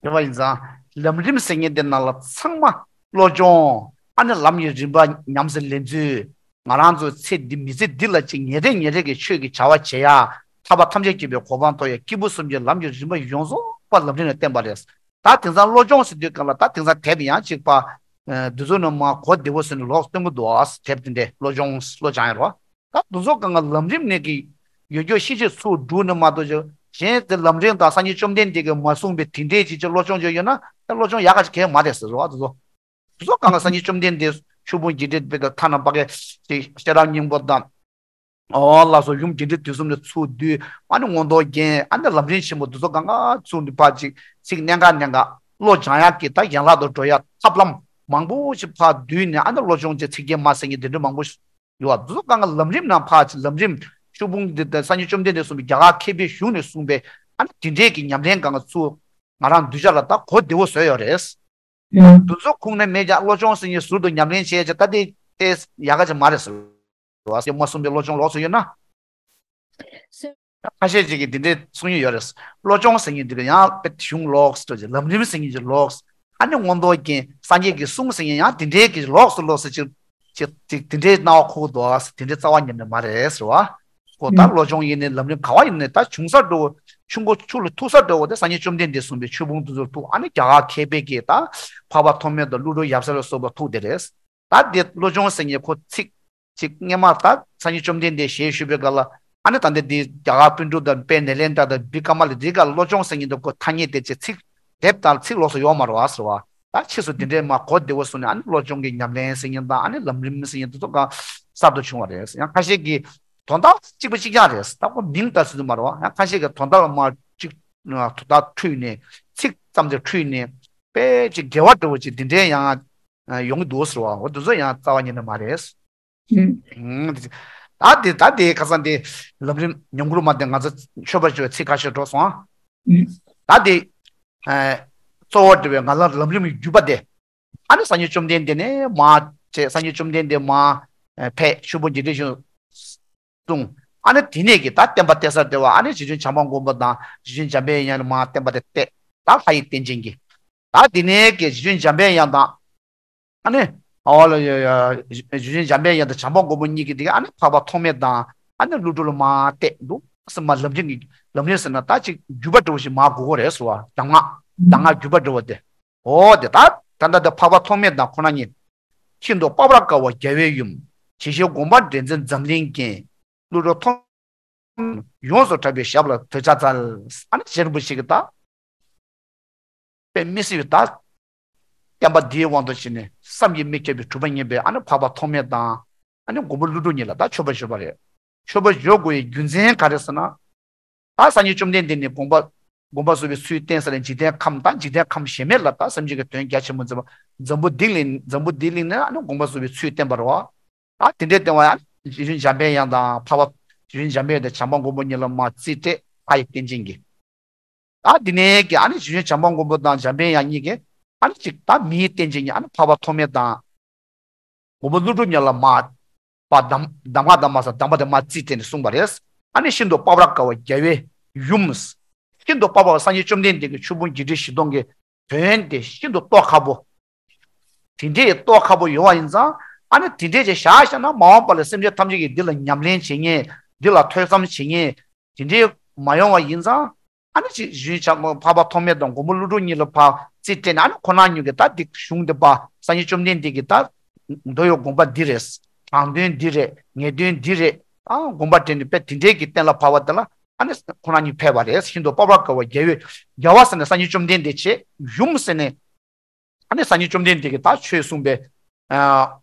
དེ་བ་ཡིན་ཙང་ལམ་རིམ་ཟེར་མཁན་དེ་ནང་ལ་ཚང་མ་བློ་སྦྱོང་ཨ་ནི་ལམ་གྱི་རིམ་པ་ཉམས་སུ་ལེན་ཚུལ། ང་རང་ཚོ་ཚེ་འདི་མི་ཚེ་འདི་ལ་ཅིག་ཉིན་རེ་ཉིན་རེ་གི་ཆོས་ཀྱི་བྱ་བ་བྱེད་ཡ། ཐར་པ་ཐམས་ཅད་མཁྱེན་པའི་གོ་འཕང་ཐོབ་ཡ་སྐྱེས་བུ་གསུམ་གྱི་ལམ་གྱི་རིམ་པ་ཡོངས་རྫོགས་པ་ལམ་རིམ་ལ་བརྟེན་པ་རེད། ད་དེང་སང་བློ་སྦྱོང་ཟེར་དུས་སྐབས་ལ་ད་དེང་སང་དེབ་ཡང་གཅིག་པ། འདི་ཚོ་ནི་མ་གོ་བདེ་བོ་ཟེར་ནས་ལོག་སྟོན་གི་འདུག་ཨ། དེབ་དེ་འདྲས་བློ་སྦྱོང་བློ་སྦྱང་ཡ་རོ། ད་དེ་ཚོ་གང་ག་ལམ་རིམ་ནས་ཀྱི་ཡོད་རྒྱུ་ཤེས་བྱེད་ཚུར་བསྒྲུབས་ནས་མ་གཏོགས་ཅིག་གཞན་དེ་ལམ་རིམ་དང་སངས་རྒྱས་བཅོམ་ལྡན་འདས་ཀྱིས་མ་གསུངས་པའི་དེ་འདྲས་ཅིག་ཅིག་བློ་སྦྱོང་ཅིག་ཡོད་ན་ད་བློ་སྦྱོང་ཡག་ག་ཅིག་གང་ཡང་མ་རེད་ཟེར་བ་དེ་ཚོ། དེ་ཚོ་གང་ག་སངས་རྒྱས་བཅོམ་ལྡན་འདས་ཆོས་ཕུང་རྒྱས་འབྲིང་དཔེ་དང་ཐ་ན་པ་གའི་ཅིག་ཤེས་རབ་སྙིང་པོ་དང་། ཨོ་ལགས་སོ་ཡུམ་རྒྱས་འབྲིང་བསྡུས་གསུམ་ནས་ཚུར་བསྡུས་ཨ་ནི་མངོན་རྟོགས་རྒྱན་ཨ་ནི་ལམ་རིམ་ཆེན་པོ་དེ་ཚོ་གང་ག་ཚུར་འདི་ཕར་ཅིག་ཚིག་གནད་འགག་གནད་འགག་བློ་སྦྱང་ཡག་གི་ད་ཡན་ལག་ཏུ་འགྲོ་ཡག་ཐབས་ལམ་མང་པོ་ཞིག་ཕར་བསྡུས་ནས་ཨ་ནི་བློ་སྦྱོང་ཅིག་ཚིག་རྒྱན་མ་ཟེར་མཁན་དེ་འདྲ་མང་པོ་ཞིག་ཡོད་པ། དེ་ཚོ་གང་ག་ལམ་རིམ་ནང་ཕར་ཅིག་ལམ་རིམ་ཆོས་ཕུང་འདི་ད་སངས་རྒྱས་བཅོམ་ལྡན་འདས་གསུངས་པའི་རྒྱ་གར་མཁས་པའི་གཞུང་ནས་གསུངས་པའི་ཨ་ནི་དེ་འདྲས་ཀྱི་ཉམས་ལེན་གང་ག་ཚུར་ང་རང་གདུལ་བྱ་ལ་ད་གོ་བདེ་བོ་བཟོས་ཡོད་རེད། ཨུ། དེ་ཚོ་ཁུངས་ནས་མེད་ཀྱང་བློ་སྦྱོང་ཟེར་མཁན་ཟུར་དུ་ཉམས་ལེན་བྱས་ཀྱང་ད་དེ་དེ་ཡག་ག་ཅིག་མ་རེད་ཟེར་བ་ཟེར་མ་གསུངས་པའི་བློ་སྦྱོང་ལོགས་སུ་ཡོད་ན། ཁ་ཤས་ཅིག་གིས་འདི་འདྲའི་གསུང་མྱོང་ཡོད་རེད། བློ་སྦྱོང་ཟེར་མཁན་འདི་ག་ཡང་དཔེ་གཞུང་ལོགས་སུ་འགྲོ་ཅིག་ལམ་རིམ་ཟེར་མཁན་ཅིག་ལོགས། ཨ་ནི་མངོན་རྟོགས་རྒྱན་སངས་རྒྱས་ཀྱི་གསུང་ཟེར་མཁན་ཡང་དེ་འདྲའི་གི་ལོགས་སུ་ལོགས་སུ་ཅིག་ཅིག་ཅིག་དེ་འདྲའི་སྣང་བ་འཁོར་གི་འདུག་ཟེར་དེ་འདྲའི་རྩ་བ་ཉིད་ནས་མ་རེད་ཟེར་བ། ཁོ་ད་ཨུ། བློ་སྦྱོང་ཡིན་ནའི་ལམ་རིམ་ག་བ་ཡིན་ནའི་ད་བྱུང་ས་འགྲོ་བོ་ཆུ་མགོ་ཆུ་ལ་ཐུག་ས་འགྲོ་བོ་དེ་སངས་རྒྱས་བཅོམ་ལྡན་འདས་གསུངས་པའི་ཆོས་ཕུང་དེ་ཚོར་ཐུག་ཨ་ནི་རྒྱ་གར་མཁས་པའི་གི་ད་འཕགས་པ་ཐོགས་མེད་དང་ཀླུ་སྒྲུབ་ཡབ་སྲས་ལ་སོགས་པ་ཐུག་དེ་རེད། ད་དེ་བློ་སྦྱོང་ཟེར་མཁན་ཁོ་ཚིག་ཅིག་སྔས་མ་ད་སངས་རྒྱས་བཅོམ་ལྡན་འདས་ཞལ་བཞུགས་པའི་སྐབས་ལ་ཨ་ནི་ད་འདི་འདི་རྒྱ་གར་པཎ་གྲུབ་དང་དཔལ་ནཱ་ལེནྡྲ་དང་བི་ཀ་མ་ལ་འདིའི་སྐབས་ལ་བློ་སྦྱོང་ཟེར་མཁན་དེ་ཁོ་ཐ་སྙད་དེ་ཅིག་ཚིག་དེབ་དང་ཚིག་ལོགས་སུ་ཡོད་མ་རེད་བ་ཟེར་བ། ད་ཕྱིས་སུ་དེ་འདྲའི་མ་གོ་བདེ་བོ་སོང་ནས་ཨ་ནི་བློ་སྦྱོང་གི་ཉམས་ལེན་ཟེར་མཁན་དང་ཨ་ནི་ལམ་རིམ་ཟེར་མཁན་དེ་ཚོ་གང་གསར་དུ་བྱུང་བ་རེད། ཡང་ཁ་ཤས་ཀྱིས་དོན་དག་གཅིག་པ་གཅིག་རྐྱང་རེད། ད་ཁོ་མིང་ལྟ་ཚུལ་དུ་མ་རེད་བ། ཡང་ཁ་ཤས་ཀྱིས་དོན་དག་ལ་མ་གཅིག་དོན་དག་འཁྲུལ་ནས་ཚིག་ཙམ་དེ་འཁྲུལ་ནས་དཔེ་གཅིག་འགལ་བ་འདྲ་བོ་ཅིག་དེ་འདྲའི་ཡང་ཡོང་གི་འདུག་ཟེར་བ། འོ་དེ་ཚོ་ཡང་རྩ་བ་ཉིད་ནས་མ་རེད། ཨུ། ཨུམ། ད་དེ་ད་དེ་ཁ་སང་དེ་ལམ་རིམ་ཉམས་མགུར་མ་དེ་ང་ཚོ་ཆོས་པ་ཆོས་ཚིག་ཁ་ཤས་འགྲོ་སོང་ཨ། ཨུ། ད་དེ་ཨ་གཙོ་བོ་འདྲ་བའི་ང་ལ་ལམ་རིམ་བརྒྱུད་པ་དེ་ཨ་ནི་སངས་རྒྱས་བཅོམ་ལྡན་འདས་ནས་མར་བྱས་སངས་རྒྱས་བཅོམ་ལྡན་འདས་མར་ཨ་ཕེབས་ཆོས་ཕུང་རྒྱས་འབྲིང་གསུངས། ཨ་ནི་དེ་ནས་ཀྱི་ད་བསྟན་པ་གཏད་ས་འདྲ་བ་ཨ་ནི་རྗེ་བཙུན་བྱམས་པ་མགོན་པོ་དང་རྗེ་བཙུན་འཇམ་པའི་དབྱངས་ནས་མར་བསྟན་པ་དེ་གཏད། ད་ལྷ་ཡི་རྟེན་ཅན་གྱི་ད་དེ་ནས་ཀྱི་རྗེ་བཙུན་འཇམ་པའི་དབྱངས་དང་། ཨ་ནི། ཨོ་ལ་ཡ་ཡ། རྗེ་བཙུན་འཇམ་པའི་དབྱངས་དང་བྱམས་པ་མགོན་པོ་གཉིས་ཀྱིས་དེ་ག་ཨ་ནི་འཕགས་པ་ཐོགས་མེད་དང་ཨ་ནི་ཀླུ་སྒྲུབ་ལ་མར་གཏད་འདུག་ཟེར་མ་ལམ་རིམ་གྱི་ལམ་རིམ་ཟེར་ན་ད་ཅིག་བརྒྱུད་པ་འདྲ་བོ་ཞིག་མར་དགོས་ཀྱི་རེད་ཟེར་བ། གདམས་ངག་གདམས་ངག་བརྒྱུད་པ་འདྲ་བོ་དེ། ཨོ་དེ་ད་ད་ལྟ་དེ་འཕགས་པ་ཐོགས་མེད་དང་ཁོ་ན་གཉིས། ཤིན་ཏུ་དཔའ་བར་དཀའ་བ་རྒྱལ་བའི་ཡུམ། དགྱེས་བཞིན་དགོངས་པ་འདྲེན་མཛད་འཛམ་གླིང་རྒྱན། ཀླུ་སྒྲུབ་ཐོགས་ཡོངས་སུ་གྲགས་པའི་ཞབས་ལ་གུས་ཕྱག་འཚལ། ཨ་ནི་རྗེ་རིན་པོ་ཆེ་གིས་ད། དཔེ་མི་སྲིད་པའི་ད། བསྟན་པ་འདིའི་དབང་དུ་བྱས་ནས་བསམ་གྱིས་མི་ཁྱབ་པའི་གྲུབ་པ་བརྙེས་པའི་ཨ་ནི་འཕགས་པ་ཐོགས་མེད་དང་ ཨ་ནི་མགོན་པོ་ཀླུ་སྒྲུབ་གཉིས་ལ་ད་མཆོད་པ་ཞུས་པ་རེད། མཆོད་པ་ཞུ་དགོས་པའི་རྒྱུ་མཚན་ག་རེ་ཟེར་ན། ད་སངས་རྒྱས་བཅོམ་ལྡན་འདས་ནི་དགོངས་པ་དགོངས་པ་རྫོགས་པའི་ཚུལ་བསྟན་ས་ནས་འཇིག་རྟེན་ཁམས་དང་འཇིག་རྟེན་ཁམས་གཞན་མེད་ལ་ད་སེམས་ཅན་གྱི་དོན་རྒྱ་ཆེན་པོ་མཛད་པ་འཛམ་བུ་གླིང་ལས་འཛམ་བུ་གླིང་ནས་ཨ་ནི་དགོངས་པ་རྫོགས་པའི་ཚུལ་བསྟན་པ་རེད་བ། ད་དེ་འདྲའི་བསྟན་པ་ཡང་རྗེ་བཙུན་འཇམ་དཔལ་དབྱངས་དང་འཕགས་པ་རྗེ་བཙུན་འཇམ་དཔལ་དབྱངས་དང་བྱམས་པ་མགོན་པོ་གཉིས་ལ་མར་རྩིས་སྤྲད། ལྷ་ཡི་རྟེན་ཅན་གྱི། ད་འདི་ནས་ཀྱི་ཨ་ནི་རྗེ་བཙུན་བྱམས་པ་མགོན་པོ་དང་འཇམ་དཔལ་དབྱངས་གཉིས་ཀྱིས་ཨ་ནི་ཅིག་ད་མིའི་རྟེན་ཅན་གྱི་ཨ་ནི་འཕགས་པ་ཐོགས་མེད་དང་། མགོན་པོ་ཀླུ་སྒྲུབ་གཉིས་ལ་མར་པ་གདམས་གདམས་ངག་དང་མ་ས་གདམས་པ་དེ་མར་རྩིས་སྤྲད་ནས་གསུངས་པ་རེད། ཨ་ནི་ཤིན་ཏུ་དཔའ་བར་དཀའ་བ་རྒྱལ་བའི་ཡུམ། ཤིན་ཏུ་དཔའ་བ་སངས་རྒྱས་བཅོམ་ལྡན་འདས་ཀྱི་ཆོས་ཕུང་བརྒྱད་ཁྲི་བཞི་སྟོང་གི་དོན་དེ་ཤིན་ཏུ་རྟོགས་ཁག་པོ། དེ་འདྲའི་རྟོགས་ཁག་པོ་ཡོད་པ་ཡིན་ཙང་ཨ་ནི་དེ་འདྲའི་ཅིག་བཞག་བཞག་ན་མ་འོངས་པ་ལ་སེམས་ཅན་ཐམས་ཅད་ཀྱིས་འདི་ལ་ཉམས་ལེན་བྱེད་མཁན། འདི་ལ་ཐོས་བསམ་བྱེད་མཁན། དེ་འདྲའི་མ་ཡོང་བ་ཡིན་ཙང་། ཨ་ནི་ཅིག་རྗེ་བཙུན་འཕགས་པ་ཐོགས་མེད་དང་མགོན་པོ་ཀླུ་སྒྲུབ་གཉིས་ལ་ཕར་རྩིས་སྤྲད་ནས་ཨ་ནི་ཁོ་རང་གཉིས་ཀྱིས་ད་འདི་གཞུང་འདི་པ་སངས་རྒྱས་བཅོམ་ལྡན་འདས་ཀྱིས་ད་མདོ་ཡི་དགོངས་པ་འདི་རེད། དྲང་དོན་འདི་རེད། ངེས་དོན་འདི་རེད། ཨ་དགོངས་པ་འགྲེལ་ནས་དཔེ་དེ་འདྲའི་གི་གཏན་ལ་ཕབ་པ་དེ་ལ་ཨ་ནི་ཁོ་རང་གཉིས་ཕེབས་པ་རེད། ཤིན་ཏུ་དཔའ་བར་དཀའ་བ་རྒྱལ་བའི། རྒྱལ་བ་ཟེར་ནས་སངས་རྒྱས་བཅོམ་ལྡན་འདས་བྱས། ཡུམ་ཟེར་ནས་ཨ་ནི་སངས་རྒྱས་བཅོམ་ལྡན་འདས་ཀྱིས་ད་ཆོས་གསུངས་པའི་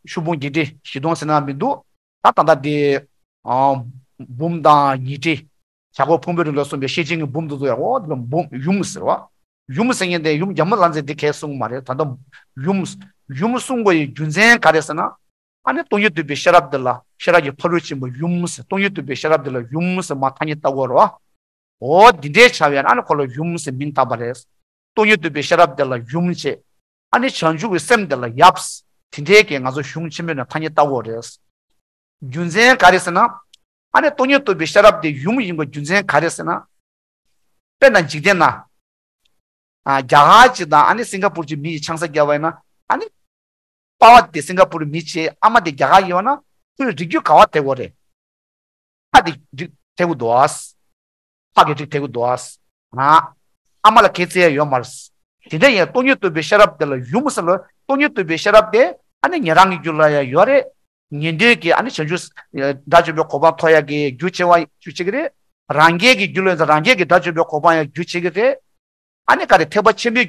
ཆོས་ཕུང་བརྒྱད་ཁྲི་བཞི་སྟོང་ཟེར་ན་མི་འདུག་ད་ད་ལྟ་དེ་འབུམ་དང་ཉི་ཁྲི་བྱ་རྒོད་ཕུང་པོའི་རི་ལ་གསུངས་པའི་ཤེར་ཕྱིན་གྱི་འབུམ་དུ་གསུངས་ཡ་འོ་དེ་ལ་འབུམ་ཡུམ་ཟེར་བ། ཡུམ་ཟེར་མཁན་དེ་ཡུམ་རྒྱ་མོ་ལ་མཛད་དེ་གས་གསུངས་མ་རེད། ད་ལྟ་ཡུམ་ཡུམ་གསུང་དགོས་ཡི་རྒྱུ་མཚན་ག་རེ་ཟེར་ན། ཨ་ནི་སྟོང་ཉིད་རྟོགས་པའི་ཤེས་རབ་དེ་ལ་ཤེས་རབ་ཀྱི་ཕ་རོལ་ཕྱིན་པ་ཡུམ་ཟེར། སྟོང་ཉིད་རྟོགས་པའི་ཤེས་རབ་དེ་ལ་ཡུམ་ཟེར་མ་ཐ་སྙད་བཏགས་ཡོད་རེད་བ། འོ་འདི་འདྲའི་བྱ་བའི་ཨ་ནི་ཁོ་ལ་ཡུམ་ཟེར་མིང་བཏགས་པ་རེད། སྟོང་ཉིད་རྟོགས་པའི་ཤེས་རབ་དེ་ལ་ཡུམ་བྱས། ཨ་ནི་བྱང་ཆུབ་ཀྱི་སེམས་དེ་ལ་ཡབ། དེ་འདྲའི་གི་ང་ཚོ་གཞུང་ཆེན་མོའི་ནང་ཐ་སྙད་བཏགས་ཡོད་རེད། རྒྱུ་མཚན་ག་རེ་ཟེར་ན། ཨ་ནི་སྟོང་ཉིད་རྟོགས་པའི་ཤེས་རབ་དེ་ཡུམ་ཡིན་པའི་རྒྱུ་མཚན་ག་རེ་ཟེར་ན། དཔེར་ན་འཇིག་རྟེན་ན། ཨ་རྒྱ་གར་གྱི་དང་ཨ་ནི་སིང་ག་པུར་གྱི་མི་ཡི་ཆང་ས་བརྒྱབ་པ་ཡིན་ན། ཨ་ནི་པ་ཕ་དེ་སིང་ག་པུར་མི་བྱས་ཨ་མ་དེ་རྒྱ་གར་ཡིན་པ་ན་ཁོའི་རིགས་རྒྱུད་ག་བ་དེ་གོ་རེད། ཕ་དེ་རིགས་དེ་གོ་འདུག་ཨ། ཕ་གི་རིགས་དེ་གོ་འདུག་ཨ། ང་ཨ་མ་ལ་གེ་ཚེ་ཡ་ཡོད་མ་རེད། དེ་འདྲ་ཡིན་སྟོང་ཉིད་རྟོགས་པའི་ཤེས་རབ་དེ་ལ་ཡུམ་ཟེར་ལོ། སྟོང་ཉིད་རྟོགས་པའི་ཤེས་རབ་དེ་ཨ་ནི་ཉན་རང་གི་རྒྱུད་ལ་ཡ་ཡོད་རེད། ཉན་ཐོས་ཀྱི་ཨ་ནི་བྱང་ཆུབ་དགྲ་བཅོམ་པའི་གོ་འཕང་ཐོབ་ཡག་གི་རྒྱུ་ཆེ་བ་རྒྱུ་ཆེ་གི་རེད། རང་རྒྱལ་གྱི་རྒྱུ་ལ་ཡིན་ཙང་རང་རྒྱལ་གྱི་དགྲ་བཅོམ་པའི་གོ་འཕང་ཡང་རྒྱུ་ཆེ་གི་རེད། ཨ་ནི་ག་རེ་ཐེག་པ་ཆེན་པོའི་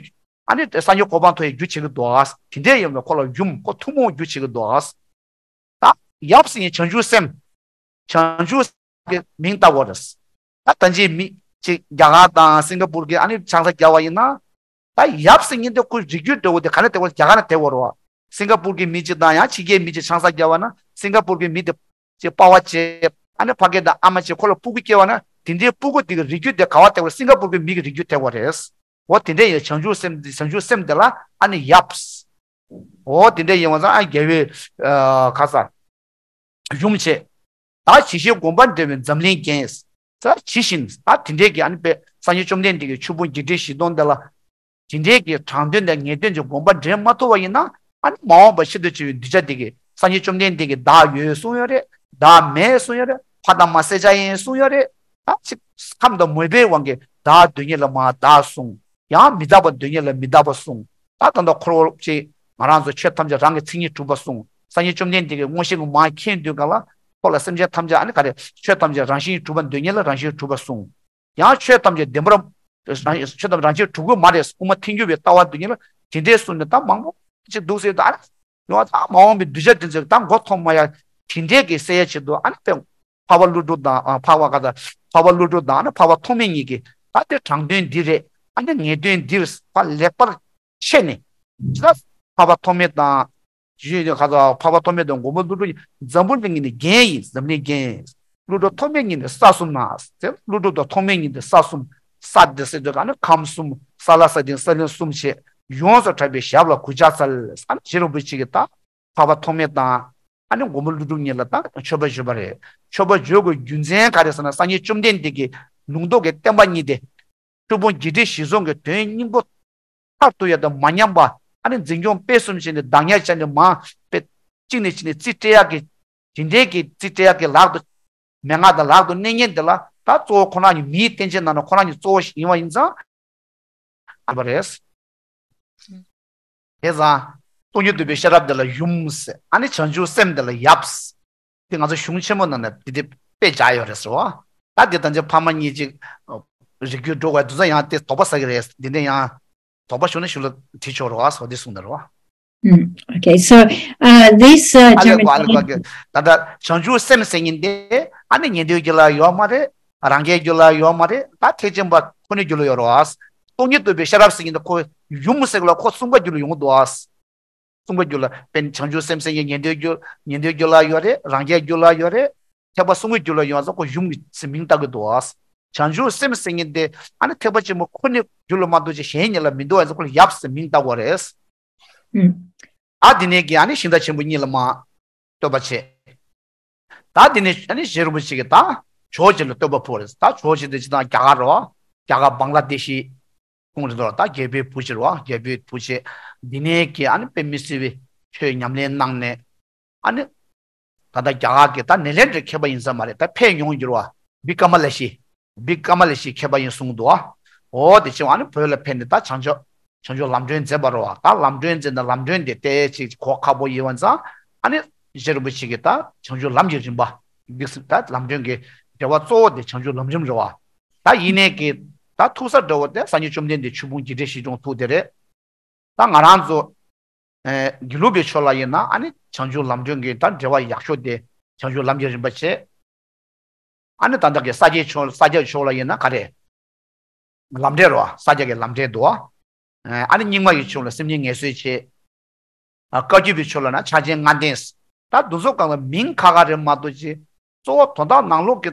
ཨ་ནི་སངས་རྒྱས་གོ་འཕང་ཐོབ་ཡག་རྒྱུ་ཆེ་གི་འདུག་ཨ། དེ་འདྲའི་ཡིན་ན་ཁོ་ལ་ཡུམ་ཁོ་ཐུན་མོང་རྒྱུ་ཆེ་གི་འདུག་ཨ། ད་ཡབ་ཟེར་མཁན་བྱང་ཆུབ་སེམས། བྱང་ཆུབ་སེམས་ཀྱི་མིང་བཏགས་པ་རེད། ད་ད་ཅིའི་མི་ཅིག་རྒྱ་གར་དང་སིང་ག་པུར་གྱི་ཨ་ནི་ཆང་ས་བརྒྱབ་པ་ཡིན་ན། ད་ཡབ་ཟེར་མཁན་དེ་ཁོའི་རིགས་རྒྱུད་འདྲ་བོ་དེ་ག་ནས་དེ་བ་རྒྱ་གར་ནས་དེ་བ་རེད་བ། སིང་ག་པུར་གྱི་མི་ཅིག་དང་ཡང་ཕྱི་རྒྱལ་མི་ཅིག་ཆང་ས་བརྒྱབ་པ་ན་སིང་ག་པུར་གྱི་མི་དེ་ཅིག་པ་ཕ་བྱས་ཨ་ནི་ཕ་སྐད་དང་ཨ་མ་བྱས་ཁོ་ལ་སྤུ་གུ་སྐྱེ་བ་ན་དེ་འདྲའི་སྤུ་གུ་དེ་གི་རིགས་རྒྱུད་དེ་ག་བ་དེ་བ་སིང་ག་པུར་གྱི་མི་གི་རིགས་རྒྱུད་དེ་བ་རེད། འོ་དེ་འདྲ་ཡིན་བྱང་ཆུབ་སེམས་དེ་བྱང་ཆུབ་སེམས་དེ་ལ་ཨ་ནི་ཡབ། འོ་དེ་འདྲ་ཡིན་པ་ཙང་ཨ་རྒྱལ་བའི་ཁ་ས། ཡུམ་བྱས། ད་ཇི་བཞིན་དགོངས་པ་འགྲེལ་བའི་འཛམ་གླིང་རྒྱན། ས་ཇི་བཞིན་ད་དེ་འདྲས་ཀྱི་ཨ་ནི་དཔེ་སངས་རྒྱས་བཅོམ་ལྡན་འདས་ཀྱི་ཆོས་ཕུང་བརྒྱད་ཁྲི་བཞི་སྟོང་དེ་ལ། དེ་འདྲས་ཀྱི་དྲང་དོན་དང་ངེས་དོན་གྱི་དགོངས་པ་འགྲེལ་མ་ཐུབ་པ་ཡིན་ན་ཨ་ནི་མ་འོངས་པ་ཤིན་ཏུ་ཆེ་བའི་གདུལ་བྱ་དེ་གི་སངས་རྒྱས་བཅོམ་ལྡན་འདས་ཀྱི་བདག་ཡོད་གསུང་ཡོད་རེད། བདག་མེད་གསུང་ཡོད་རེད། ཕ་དང་མ་བསད་བྱ་ཡིན་གསུང་ཡོད་རེད། ད་ཅིག་ཁམས་དང་མོས་པའི་དབང་གིས་བདག་འདོད་མཁན་ལ་མ་བདག་གསུང་། ཡང་མི་རྟག་པ་འདོད་མཁན་ལ་མི་རྟག་པ་གསུང་། ད་ད་ལྟ་འཁོར་བ་ཅིག་ང་རང་ཚོ་ཆོས་ཐམས་ཅད་རང་གི་མཚན་ཉིད་གྲུབ་པ་གསུངས། སངས་རྒྱས་བཅོམ་ལྡན་འདས་ཀྱིས་མངོན་ཤེས་ཀྱི་མར་མཁྱེན་དུས་ག་ལ་ཁོ་ལ་སེམས་ཅན་ཐམས་ཅད་ཨ་ནི་ག་རེ་ཆོས་ཐམས་ཅད་རང་བཞིན་གྱིས་གྲུབ་པ་འདོད་མཁན་ལ་རང་བཞིན་གྱིས་གྲུབ་པ་གསུངས། ཡང་ཆོས་ཐམས་ཅད་བདེན་པར་རང་ཆོས་ཐམས་ཅད་རང་བཞིན་གྱིས་གྲུབ་ཀྱི་མ་རེད་དབུ་མ་ཐལ་འགྱུར་བའི་ལྟ་བ་འདོད་མཁན་ལ་དེ་འདྲའི་གསུངས་ནས་ད་མང་པོ་ཅིག་འདུག་ཟེར་ད་ཨ་ནི་ཡང་ད་མ་འོངས་པའི་གདུལ་བྱ་དེ་ཚོས་ད་མགོ་འཐོམ་མ་ཡ་དེ་འདྲའི་གི་སེལ་ཡ་ཆེད་དུ་ཨ་ནི་དཔེ་འཕགས་པ་ཀླུ་སྒྲུབ་དང་ཨ་འཕགས་པ་ག་ད་འཕགས་པ་ཀླུ་སྒྲུབ་དང་ཨ་ནི་འཕགས་པ་ཐོགས་མེད་གཉིས་ཀྱིས་ད་དེ་དྲང་དོན་འདི་རེད། ཨ་ནི་ངེས་དོན་འདིར་ཕར་ལེགས་པར་ཕྱེ་ནས། ཇི་ལྟར་འཕགས་པ་ཐོགས་མེད་དང་། ཞུས་ནས་ཁ་ཚ་འཕགས་པ་ཐོགས་མེད་དང་མགོན་པོ་ཀླུ་སྒྲུབ་འཛམ་བུ་གླིང་གཉིས་ནི་རྒྱན་ཡིན། འཛམ་གླིང་རྒྱན། ཀླུ་སྒྲུབ་ཐོགས་མེད་གཉིས་ནི་ས་གསུམ་ན། དེ་ཀླུ་སྒྲུབ་དང་ཐོགས་མེད་གཉིས་ནི་ས་གསུམ། ས་དེ་ཟེར་དུས་ག་ནི་ཁམས་གསུམ་ས་བླ་ས་སྟེང་ས་བླན་གསུམ་བྱས་ཡོངས་སུ་གྲགས་པའི་ཞབས་ལ་གུས་ཕྱག་འཚལ། ཨ་ནི་རྗེ་རིན་པོ་ཆེ་གིས་ད་འཕགས་པ་ཐོགས་མེད་དང་ཨ་ནི་མགོན་པོ་ཀླུ་སྒྲུབ་གཉིས་ལ་ད་མཆོད་པ་ཞུས་པ་རེད། མཆོད་པ་ཞུ་དགོས་རྒྱུ་མཚན་ག་རེ་ཟེར་ན་སངས་རྒྱས་བཅོམ་ལྡན་འདས་ཀྱི་ལུང་རྟོགས་ཀྱི་བསྟན་པ་གཉིས་ཏེ། ཆོས་ཕུང་བརྒྱད་ཁྲི་བཞི་སྟོང་གི་དོན་སྙིང་པོ་མཐར་ཐུག་ཡ་དང་མ་ཉམས་པ་ཨ་ནི་འཛིན་སྐྱོང་སྤེལ་གསུམ་བྱས་ནས་བདག་ཉར་བྱས་ནས་མ་དཔེ་གཅིག་ནས་གཅིག་ནས་རྩིས་སྤྲད་ཡག་གི་དེ་འདྲའི་གི་རྩིས་སྤྲད་ཡག་གི་ལག་ཏུ་མན་ངག་དང་ལག་ཏུ་གནས་མཁན་དེ་ལ་ད་གཙོ་བོ་ཁོ་རང་གཉིས་མིའི་རྟེན་ཅན་ནང་ན་ཁོ་རང་གཉིས་གཙོ་བོ་ཞིག་ཡིན་པ་ཡིན་ཙང་ཨ་པ་རེད། དེ་ཙང་སྟོང་ཉིད་རྟོགས་པའི་ཤེས་རབ་དེ་ལ་ཡུམ་ཟེར། ཨ་ནི་བྱང་ཆུབ་སེམས་དེ་ལ་ཡབ་ཟེར། དེ་ང་ཚོ་གཞུང་ཆེན་མོ་ནང་ན་དེ་དེ་དཔེ་སྦྱར་ཡོད་རེད་ཟེར་བ། ད་དེ་ད་ཆ་ཕ་མ་གཉིས་ཅིག་རིགས་རྒྱུད་འགྲོ་བའི་དུས་ཚོད་ཡང་དེ་དོགས་པ་ཟ་གི་རེད། འདི་འདྲ་ཡང་དོགས་པ་བྱུང་ན་གཞུག་ལ་དྲིས་ཆོག་རེད་བ་ཟེར་བ་དེ་གསུངས་ནས་རེད་བ། Mm. Okay, so uh, this uh, ཨ་ལེ་གོ་ཨ་ལེ་གོ། German ད་ལྟ་བྱང་ཆུབ་སེམས་ཟེར་མཁན་དེ་ཨ་ནི་ཉན་ཐོས་རྒྱུད་ལ་ཡོད་མ་རེད། རང་རྒྱལ་རྒྱུད་ལ་ཡོད་མ་རེད། ད་ཐེག་ཆེན་པ་ཁོ་ནའི་རྒྱུད་ལ་ཡོད་རེད་བ། སྟོང་ཉིད་རྟོགས་པའི་ཤེས་རབ་ཟེར་མཁན་དེ་ཁོ་ཡུམ་ཟེར་ལ་ཁོ་གསུམ་ཀ་རྒྱུད་ལ་ཡོང་གི་འདུག་བ། གསུམ་ཀ་རྒྱུད་ལ་དཔེར་ན་བྱང་ཆུབ་སེམས་ཟེར་མཁན་ཉན་ཐོས་རྒྱུད་ཉན་ཐོས་རྒྱུད་ལ་ཡོད་རེད། རང་རྒྱལ་རྒྱུད་ལ་ཡོད་རེད། ཐེག་པ་གསུམ་ཀའི་རྒྱུད་ལ་ཡོད་ཙང་ཁོ་ཡུམ་ཟེར་མིང་བཏགས་ཀྱི་འདུག་བ། བྱང་ཆུབ་སེམས་ཟེར་མཁན་དེ་ཨ་ནི་ཐེག་པ་ཆེན་པོ་ཁོ་ནའི་རྒྱུད་ལ་མ་གཏོགས་ཅིག་གཞན་ཉིད་ལ་མི་འདུག་བ་ཙང་ཁོ་ལ་ཡབ་ཟེར་མིང་བཏགས་པ་རེད། ཨ་དེ་ནས་ཀྱི་ཨ་ནི་ཤིང་རྟ་ཆེན་པོ་གཉིས་ལ་མ་བསྟོད་པ་བྱས། ད་དེ་ནས་ཨ་ནི་རྗེ་རིན་པོ་ཆེ་གིས་ད་ཇོ་བོ་རྗེ་ལ་བསྟོད་པ་ཕུལ་བ་རེད། ད་ཇོ་བོ་རྗེ་དེ་སྤྱིར་བཏང་རྒྱ་གར་རེད་བ། རྒྱ་གར་བང་ལ་དེ་ཤི་ཁོང་རེད་འདུག་ད་རྒྱལ་པོའི་བུ་ཆེ་རེད་བ། རྒྱལ་པོའི་བུ་ཆེ། འདི་ནས་ཀྱི་ཨ་ནི་དཔེ་མི་སྲིད་པའི་ཆོས་ཉམས་ལེན་གནང་ནས་ཨ་ནི་ད་ལྟ་རྒྱ་གར་གྱི་ད་ནེ་ལེནྡྲའི་མཁས་པ་ཡིན་ས་མ་རེད། ད་ཕེབས་མྱོང་གི་རེད་བ། བི་ཀ་མ་ལ་ཤི། བི་ཀ་མ་ལ་ཤི་མཁས་པ་ཡིན་གསུངས་འདུག་བ། འོ་དེ་ཕྱིན་ཨ་ནི་བོད་ལ་ཕེབས་ནས་ད་བྱང་ཆུབ་བྱང་ཆུབ་ལམ་སྒྲོན་མཛད་པ་རེད་བ། ད་ལམ་སྒྲོན་མཛད་ནས་ལམ་སྒྲོན་དེ་ཏོག་ཙམ་གོ་ཁག་པོ་ཡིན་པ་ཙང་ཨ་ནི་རྗེ་རིན་པོ་ཆེ་གིས་ད་བྱང་ཆུབ་ལམ་གྱི་རིམ་པ་འདི་ད་ལམ་སྒྲོན་གྱི་འགྲེལ་པ་གཙོ་བོ་དེ་བྱང་ཆུབ་ལམ་རིམ་རེད་བ། ད་ཡིན་ནའི་གི་ད་ཐུག་ས་འདྲ་བོ་དེ་སངས་རྒྱས་བཅོམ་ལྡན་འདས་ཆོས་ཕུང་བརྒྱད་ཁྲི་བཞི་སྟོང་ཐུག་དེ་རེད། ད་ང་རང་ཚོ་ཨེ་དགེ་ལུགས་པའི་ཕྱོགས་ལ་ཡིན་ན་ཨ་ནི་བྱང་ཆུབ་ལམ་སྒྲོན་གྱི་ད་འགྲེལ་པ་ཡག་ཤོས་དེ་བྱང་ཆུབ་ལམ་གྱི་རིམ་པ་བྱས། ཨ་ནི་ད་ལྟ་གི་ས་སྐྱའི་ཕྱོགས་ས་སྐྱ་ཕྱོགས་ལ་ཡིན་ན་ག་རེ། ལམ་འབྲས་རོ། ས་སྐྱ་གི་ལམ་འབྲས་འདུག་ཨ་ནི་རྙིང་མ་ཡི་ཕྱོགས་ལ་སེམས་ཉིད་ངལ་གསོའི་ཆེད། ཨ་བཀའ་བརྒྱུད་པའི་ཕྱོགས་ལ་ན་ཕྱག་ཆེན་ལྔ་ལྡན། ད་འདི་ཚོ་གང་ལ་མིང་ཁ་ཁ་རེད་མ་གཏོགས་ཅི། གཙོ་བོ་དོན་དག་ནང་ལོགས་ཀྱི་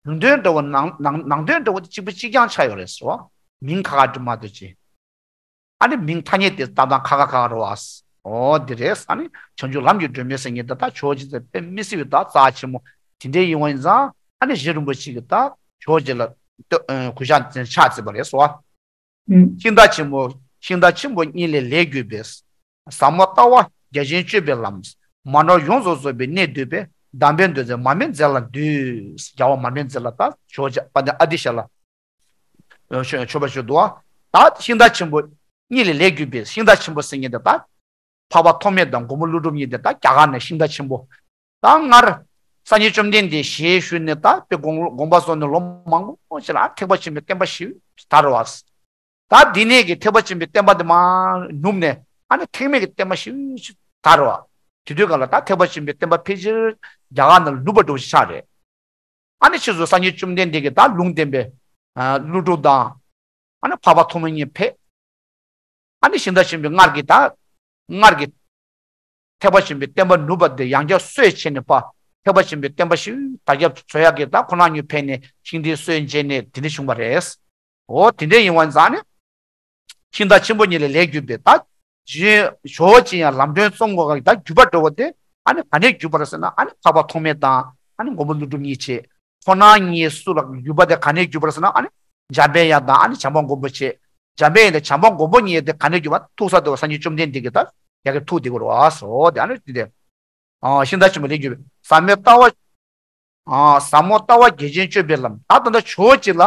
དོན་དོན་འདྲ་བོ་ནང་ནང་ནང་དོན་འདྲ་བོ་དེ་གཅིག་པ་གཅིག་རྐྱང་ཆགས་ཡོད་རེད་ཟེར་བ། མིང་ཁ་ཁ་འདྲ་མ་གཏོགས་ཅི། ཨ་ནི་མིང་ཐ་སྙད་དེ་ཏག་ཏག་ཁ་ཁ་ཁ་ཁ་རེད་བ། འོ་འདི་རེད། ཨ་ནི་བྱང་ཆུབ་ལམ་གྱི་སྒྲོན་མེ་ཟེར་མཁན་དེ་ད་ཇོ་བོ་རྗེ་ཚེ་དཔེ་མི་སྲིད་པའི་ད་རྩ་ཆེན་མོ་དེ་འདྲའི་ཡིན་པ་ཡིན་ཙང་ཨ་ནི་རྗེ་རིན་པོ་ཆེ་གིས་ད་ཇོ་བོ་རྗེ་ལ་ལྟོས་ཨ་གུས་ཕྱག་འཚལ་ཕྱག་བརྩིས་པ་རེད་ཟེར་བ། ཤིང་རྟ་ཆེན་པོ་ཤིང་རྟ་ཆེན་པོ་གཉིས་ལས་ལས་གྱུར་པའི། ཟབ་མོ་ལྟ་བ་རྒྱ་ཆེན་སྤྱོད་པའི་ལམ། མ་ནོར་ཡོངས་སུ་རྫོགས་པའི་གནས་བསྡུས་པའི། གདམས་པའི་མདོ་འཛིན་མར་མེ་མཛད་ལ་འདུད། རྒྱལ་བ་མར་མེ་མཛད་ལ་ད་ཇོ་བོ་རྗེ་དཔལ་ལྡན་ཨ་ཏི་ཤ་ལ་མཆོད་པ་ཞུ་འདུག་ད་ཤིང་རྟ་ཆེན་པོ་གཉིས་ལས་ལས་གྱུར་པའི་ཤིང་རྟ་ཆེན་པོ་ཟེར་མཁན་དེ་ད་འཕགས་པ་ཐོགས་མེད་དང་མགོན་པོ་ཀླུ་སྒྲུབ་གཉིས་དེ་ད་རྒྱ་གར་ནས་ཤིང་རྟ་ཆེན་པོ། ད་སྔར་སངས་རྒྱས་བཅོམ་ལྡན་འདས་ཞལ་བཞུགས་ནས་ད་དཔེ་དགོངས་དགོངས་པ་རྫོགས་ནས་ལོ་མང་པོ་ཞིག་ལ་ཐེག་པ་ཆེན་པོའི་བསྟན་པ་ཞིག་དར་བ། ད་འདི་ནས་ཀྱི་ཐེག་པ་ཆེན་པོའི་བསྟན་པ་འདི་མར་ནུབ་ནས་ཨ་ནི་ཐེག་དམན་གྱི་བསྟན་པ་ཞིག་དར་བ། དེ་དུས་ག་ལ་ད་ཐེག་པ་ཆེན་པོའི་བསྟན་པ་ཕལ་ཆེར་རྒྱ་གར་ནང་ལ་ནུབ་པ་འགྲོ་ཞིག་ཆགས་རེད། ཨ་ནི་ཕྱིས་སུ་སངས་རྒྱས་བཅོམ་ལྡན་འདས་ཀྱིས་ད་ལུང་བསྟན་པའི་ཀླུ་སྒྲུབ་དང་ཨ་ནི་འཕགས་པ་ཐོགས་མེད་གཉིས་ཕེབས། ཨ་ནི་ཤིང་རྟ་ཆེན་པོའི་སྔར་གྱི་ད་སྔར་གྱི་ཐེག་པ་ཆེན་པོའི་བསྟན་པ་ནུབ་པ་དེ་ཡང་བསྐྱར་སྲོལ་ཕྱེ་ནས་པ་ཐེག་པ་ཆེན་པོའི་བསྟན་པ་ཞིག་དར་ཁྱབ་བཟོ་ཡག་གི་ད་ཁོ་རང་ཉིད་ཕེབས་ནས་ཤིང་རྟའི་སྲོལ་འབྱེད་ནས་དེ་འདྲ་བྱུང་བ་རེད། འོ་དེ་འདྲ་ཡིན་པ་ཙང་ནི་ཤིང་རྟ་ཆེན་པོ་གཉིས་ལས་ལས་གྱུར་པའི་ད་རྗེ་ཇོ་བོ་རྗེ་ཡང་ལམ་སྒྲོན་རྩོམ་དགོས་ཀྱི་ད་བརྒྱུད་པ་འདྲ་བོ་དེ་ཨ་ནི་ག་ནས་བརྒྱུད་པ་རེད་ཟེར་ན་ཨ་ནི་འཕགས་པ་ཐོགས་མེད་དང་ཨ་ནི་མགོན་པོ་ཀླུ་སྒྲུབ་གཉིས་བྱས། ཁོ་རང་གཉིས་སུ་ལ་བརྒྱུད་པ་དེ་ག་ནས་བརྒྱུད་པ་རེད་ཟེར་ན་ཨ་ནི་འཇམ་པའི་དབྱངས་དང་ཨ་ནི་བྱམས་པ་མགོན་པོ་བྱས། འཇམ་པའི་དབྱངས་དང་བྱམས་པ་མགོན་པོ་གཉིས་དེ་ག་ནས་བརྒྱུད་པ་ཐུག་ས་དེ་བ་སངས་རྒྱས་བཅོམ་ལྡན་འདས་ཀྱིས་ད་ཡ་གི་ཐུག་བསྡད་དགོས་རེད་བ་སོ་དེ་ཨ་ནི་དེ་དེ། ཨ་ཤིང་རྟ་ཆེན་པོ་ལས་གྱུར་པའི་ཟབ་མོའི་ལྟ་བ། ཨ་ཟབ་མོ་ལྟ་བ་རྒྱ་ཆེན་སྤྱོད་པའི་ལམ་ད་ད་ལྟ་ཇོ་བོ་རྗེ་ལ་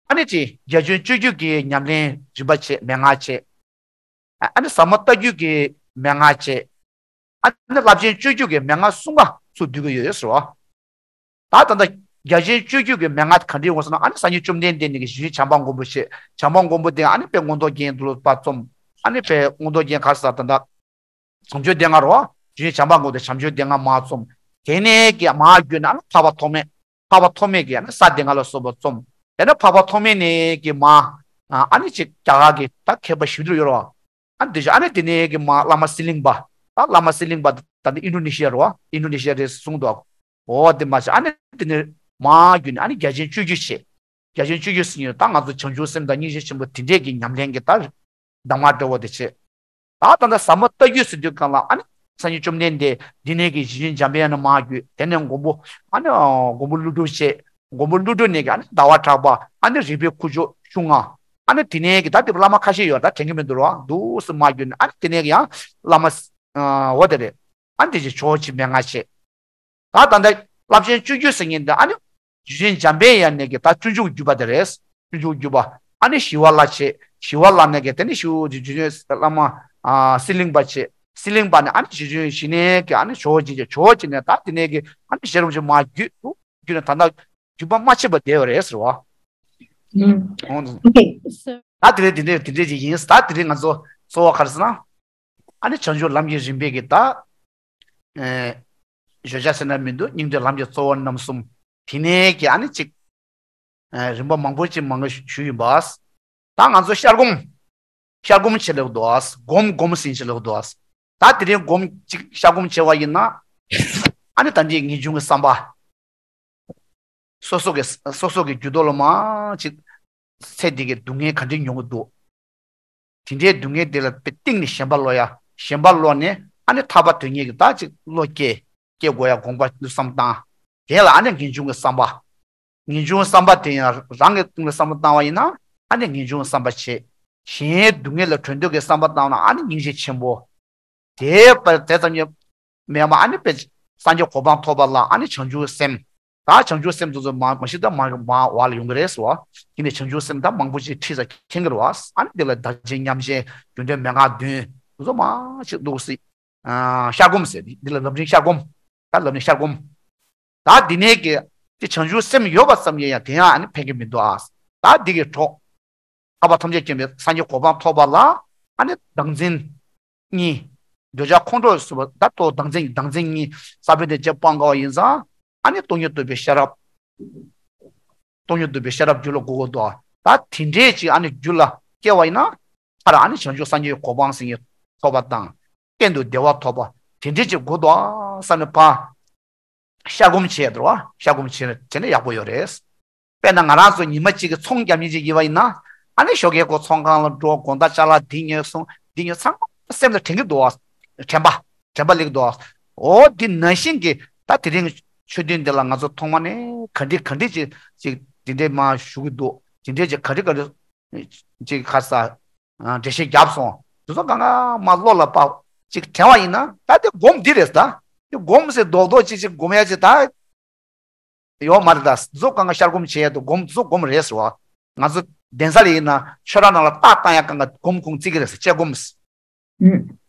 ཨ་ནི་ཅི་རྒྱ་ཆེན་སྤྱོད་བརྒྱུད་ཀྱི་ཉམས་ལེན་རིམ་པ་བྱས་མན་ངག་བྱས། ཨ་ནི་ཟབ་མོ་ལྟ་བརྒྱུད་ཀྱི་མན་ངག་བྱས། ཨ་ནི་རླབས་ཆེན་སྤྱོད་བརྒྱུད་ཀྱི་མན་ངག་གསུམ་ཀ་ཚུར་བསྡུ་གི་ཡོད་ཟེར་བ། ད་ད་ལྟ་རྒྱ་ཆེན་སྤྱོད་བརྒྱུད་ཀྱི་མན་ངག་ག་འདྲ་ཡོང་ཟེར་ན་ཨ་ནི་སངས་རྒྱས་བཅོམ་ལྡན་འདས་ནས་ཀྱི་གཞི་བྱམས་པ་མགོན་པོ་བྱས་བྱམས་པ་མགོན་པོ་དེ་ཨ་ནི་དཔེ་མངོན་རྟོགས་རྒྱན་དུ་ལུས་པ་རྩོམ། ཨ་ནི་དཔེ་མངོན་རྟོགས་རྒྱན་ག་རེ་ཟེར་ད་ལྟ། བྱམས་ཆོས་སྡེ་ལྔ་རོ། གཞི་བྱམས་པ་མགོན་པོ་དེ་བྱམས་ཆོས་སྡེ་ལྔ་མར་རྩོམ། དེ་ནས་ཀྱི་མར་བརྒྱུད་ནས་ཨ་ནི་འཕགས་པ་ཐོགས་མེད། འཕགས་པ་ཐོགས་མེད་ཀྱིས་ཨ་ནི་ས་སྡེ་ལྔ་ལ་སོགས་པ་རྩོམ། དེ་ནས་འཕགས་པ་ཐོགས་མེད་ནས་ཀྱི་མར་ཨ་ནི་ཅིག་རྒྱ་གར་གྱི་ད་མཁས་པ་ཞིག་འདུག་ཡོད་རོ། ཨ་ནི་དེ་བཞིན་ཨ་ནི་དེ་ནས་ཀྱི་མར་བླ་མ་གསེར་གླིང་པ། ད་བླ་མ་གསེར་གླིང་པ་ད་ནི་ཨིན་ཌོ་ནེ་ཤི་ཡ་རོ། ཨིན་ཌོ་ནེ་ཤི་ཡ་རེད་གསུངས་འདུག་འོ་དེ་མ་ཟད་ཨ་ནི་དེ་ནས་མར་བརྒྱུད་ནས་ཨ་ནི་རྒྱ་ཆེན་སྤྱོད་བརྒྱུད་བྱས། རྒྱ་ཆེན་སྤྱོད་བརྒྱུད་ཟེར་མཁན་ད་ང་ཚོ་བྱང་ཆུབ་སེམས་དང་སྙིང་རྗེ་ཆེན་པོ་དེ་འདྲས་ཀྱི་ཉམས་ལེན་གྱི་ད་གདམས་ངག་འདྲ་བོ་དེ་བྱས། ད་ད་ལྟ་ཟབ་མོ་ལྟ་བརྒྱུད་ཟེར་དུས་སྒང་ལ་ཨ་ནི་སངས་རྒྱས་བཅོམ་ལྡན་འདས་འདི་ནས་ཀྱི་རྗེ་བཙུན་འཇམ་པའི་དབྱངས་ནས་མར་བརྒྱུད་དེ་ནས་མགོན་པོ་ཨ་ནི་མགོན་པོ་ཀླུ་སྒྲུབ་བྱས། མགོན་པོ་ཀླུ་སྒྲུབ་ནས་ཀྱི་ཨ་ནི་ཟླ་བ་གྲགས་པ་ཨ་ནི་རིག་པའི་ཁུ་བྱུག་ཤུགས་ལྔ། ཨ་ནི་དེ་ནས་ཀྱི་ད་དེ་བླ་མ་ཁ་ཤས་ཡོད་ད་དྲན་གྱི་མི་འདུག་རོ་འདུག་སེ་མར་བརྒྱུད་ནས་ཨ་ནི་དེ་ནས་ཀྱི་ཡང་བླ་མ་འོ་དེ་རེད། ཨ་ནི་དེ་བཞིན་ཇོ་བོ་རྗེ་མན་ངག་བྱས། ད་ད་ལྟ་རླབས་ཆེན་སྤྱོད་བརྒྱུད་ཟེར་མཁན་འདི་ཨ་ནི་རྗེ་བཙུན་འཇམ་པའི་དབྱངས་ནས་ཀྱི་ད་སྤྱོད་འཇུག་བརྒྱུད་པ་དེ་རེད། སྤྱོད་འཇུག་བརྒྱུད་པ་ཨ་ནི་ཞི་བ་ལྷ་བྱས། ཞི་བ་ལྷ་ནས་ཀྱི་དེ་ནི་ཞི་བ་རྗེ་བཙུན་བླ་མ་ཨ་གསེར་གླིང་པ་བྱས། གསེར་གླིང་པ་ནས་ཨ་ནི་རྗེ་བཙུན་ཞི་གནས་ཀྱི་ཨ་ནི་ཇོ་བོ་རྗེ་བྱས། ཇོ་བོ་རྗེ་ནས་ད་དེ་ནས་ཀྱི་ཨ་ནི་ཞེ་རུ་ཆེ་མ་བརྒྱུད་དུ་བརྒྱུད་ནས་ད་ལྟ་བརྒྱུད་པ་མ་ཆད་པ་བསྡད་པ་རེད་ཟེར་བ། ཨོ། Okay, so ད་དེ་རེད་དེ་འདྲས་དེ་འདྲས་ཅིག་ཡིན། ད་དེ་རིང་ང་ཚོ་གཙོ་བོ་ག་རེ་ཟེར་ན། ཨ་ནི་བྱང་ཆུབ་ལམ་གྱི་རིམ་པའི་གི་ད། ཨེ། བརྗོད་བྱ་ཟེར་ན་མི་འདུག་སྙིང་འདོད་ལམ་གྱི་གཙོ་བོ་རྣམ་གསུམ། དེ་ནས་ཀྱི་ཨ་ནི་གཅིག་ཨེ། རིམ་པ་མང་པོ་ཅིག་མང་པོ་ཞུས་ཡིན་པ། ད་ང་ཚོ་ཤར་སྒོམ། ཤར་སྒོམ་བྱེད་ལེགས་འདུག་སྒོམ་སྒོམ་ཟིན་བྱེད་ལེགས་འདུག་ད་དེ་རིང་སྒོམ་གཅིག་ཤར་སྒོམ་བྱེད་པ་ཡིན་ན། ཨ་ནི་ད་འདི་ངེས་འབྱུང་གི་བསམ་པ། སོ་སོ་གི་སོ་སོ་གི་རྒྱུད་ཐོག་ལ་མ་ཅིག་ཚེ་འདི་གི་སྡུག་བསྔལ་ག་འདྲས་མྱོང་གི་འདུག་དེ་འདྲའི་སྡུག་བསྔལ་དེ་ལ་དཔེ་གཏིང་ནས་ཞེན་པ་ལོག་ཡ། ཞེན་པ་ལོག་ནས་ཨ་ནི་ཐར་པ་དོན་གཉེར་གྱི་ད་ཅིག་བློ་སྐྱེ། སྐྱེ་དགོས་ཡ་དགོངས་པ་བསམ་བཏང་། དེ་ལ་ཨ་ནི་ངེས་འབྱུང་གི་བསམ་པ། ངེས་འབྱུང་བསམ་པ་དེ་ཡང་རང་གི་སྟེང་ལ་བསམ་བློ་བཏང་བ་ཡིན་ན་ཨ་ནི་ངེས་འབྱུང་བསམ་པ་བྱེད། གཞན་སྡུག་བསྔལ་ལ་གྲོལ་འདོད་ཀྱི་བསམ་པ་བཏང་ན་ཨ་ནི་སྙིང་རྗེ་ཆེན་པོ། དེ་པ་དེ་ཙམ་ཉིད་མེད་པ་ཨ་ནི་པའི་སངས་རྒྱས་གོ་འཕང་ཐོབ་པ་ལ་ཨ་ནི་བྱང་ཆུབ་སེམས། ད་བྱང་ཆུབ་སེམས་དེ་ཚོ་མ་མ་ཤི་ད་མ་མ་བ་ལ་ཡོང་གི་རེད་ཟེར་བ། དེ་ནས་བྱང་ཆུབ་སེམས་ད་མང་པོ་ཅིག་ཁྲིད་ས་མཁྱེན་གི་རེད་བ། ཨ་ནི་དེ་ལ་བདག་གཅེས་མཉམ་གཅེས་རྒྱུ་འབྲས་མན་ངག་བདུན་དེ་ཚོ་མ་ཅིག་འདུག་སྲིད། ཤར་སྒོམ་ཟེར་འདི་ལ་ལམ་རིམ་ཤར་སྒོམ། ད་ལམ་རིམ་ཤར་སྒོམ། ད་འདི་ནས་ཀྱི་དེ་བྱང་ཆུབ་སེམས་ཡོད་པ་ཙམ་ཡིན་ཡང་དེ་ཡང་ཨ་ནི་ཕན་གི་མི་འདུག་ཨ། ད་འདི་གི་གྲོགས། ཐར་པ་ཐམས་ཅད་མཁྱེན་པའི་སངས་རྒྱས་གོ་འཕང་ཐོབ་པ་ལ་ཨ་ནི་བདག་འཛིན་གཉིས། འདོད་ཆགས་ཁོང་ཁྲོ་སོགས་པ་ད་ལྟོ་བདག་འཛིན་བདག་འཛིན་གཉིས་ས་བོན་དེ་བཅས་སྤང་དཀའ་བ་ཡིན་ཙང་ཨ་ནི་སྟོང་ཉིད་རྟོགས་པའི་ཤེས་རབ། སྟོང་ཉིད་རྟོགས་པའི་ཤེས་རབ་རྒྱུད་ལ་དགོས་དགོས་འདུག་ད་དེ་འདྲས་ཅིག་ཨ་ནི་རྒྱུད་ལ་སྐྱེ་བ་ཡིན་ན་མཐར་ཨ་ནི་བྱང་ཆུབ་སངས་རྒྱས་ཀྱི་གོ་འཕང་ཟེར་མཁན་ཐོབ་པ་དང་གཏན་དུ་བདེ་བ་ཐོབ་པ་དེ་འདྲས་ཅིག་དགོས་འདུག་བསམ་ནས་ཕར། ཤ་སྒོམ་བྱས་འདུག་བ། ཤ་སྒོམ་བྱས་བྱས་ན་ཡག་པོ་ཡོད་རེད། དཔེར་ན་ང་རང་ཚོ་ཉི་མ་གཅིག་གི་ཚོང་རྒྱག་མཁན་ཅིག་ཡིན་པ་ཡིན་ན། ཨ་ནི་ཞོགས་ཀས་ཁོ་ཚོང་ཁང་ལ་འགྲོ། དགོང་དག་ཅ་ལག་འདི་ཉོས་སོང་། འདི་ཉོས། ཚང་མ་སེམས་ལ་དྲན་གྱི་འདུག་བ། དྲན་པ། དྲན་པ་སླེབས་འདུག་བ། འོ་འདི་ནང་བཞིན་གྱི་ད་དེ་རིང་ཆོས་ཐུན་འདི་ལ་ང་ཚོ་ཐོག་མ་ནས་ག་འདྲི་ག་འདྲི་ཅིག་ཅིག་འདི་འདྲས་མ་ཞུ་གི་འདུག་འདི་འདྲས་ཅིག་ག་འདྲི་ག་འདྲི། ཅིག་ཁ་ས། འགྲེལ་བཤད་བརྒྱབ་སོང་། དེ་ཚོ་གང་ག་མ་བློ་ལ་བབ། ཅིག་དྲན་བ་ཡིན་ན་ད་དེ་སྒོམ་འདི་རེད་ད། དེ་སྒོམ་ཟེར་རྡོག་རྡོག་ཅིག་ཅིག་སྒོམ་ཡ་ཅིག་ད། ཡོད་མ་རེད་ད། དེ་ཚོ་གང་ག་ཤར་སྒོམ་བྱེད་ཡ་དེ་སྒོམ་དེ་ཚོ་སྒོམ་རེད་ཟེར་བ། ང་ཚོ་གདན་ས་ལ་ཡིན་ན་ཆོས་ར་ནང་ལ་རྟགས་བཏང་ཡ་གང་ག་སྒོམ་ཁུངས་བརྩི་གི་རེད་ཟེར་དཔྱད་སྒོམ་ཟེར།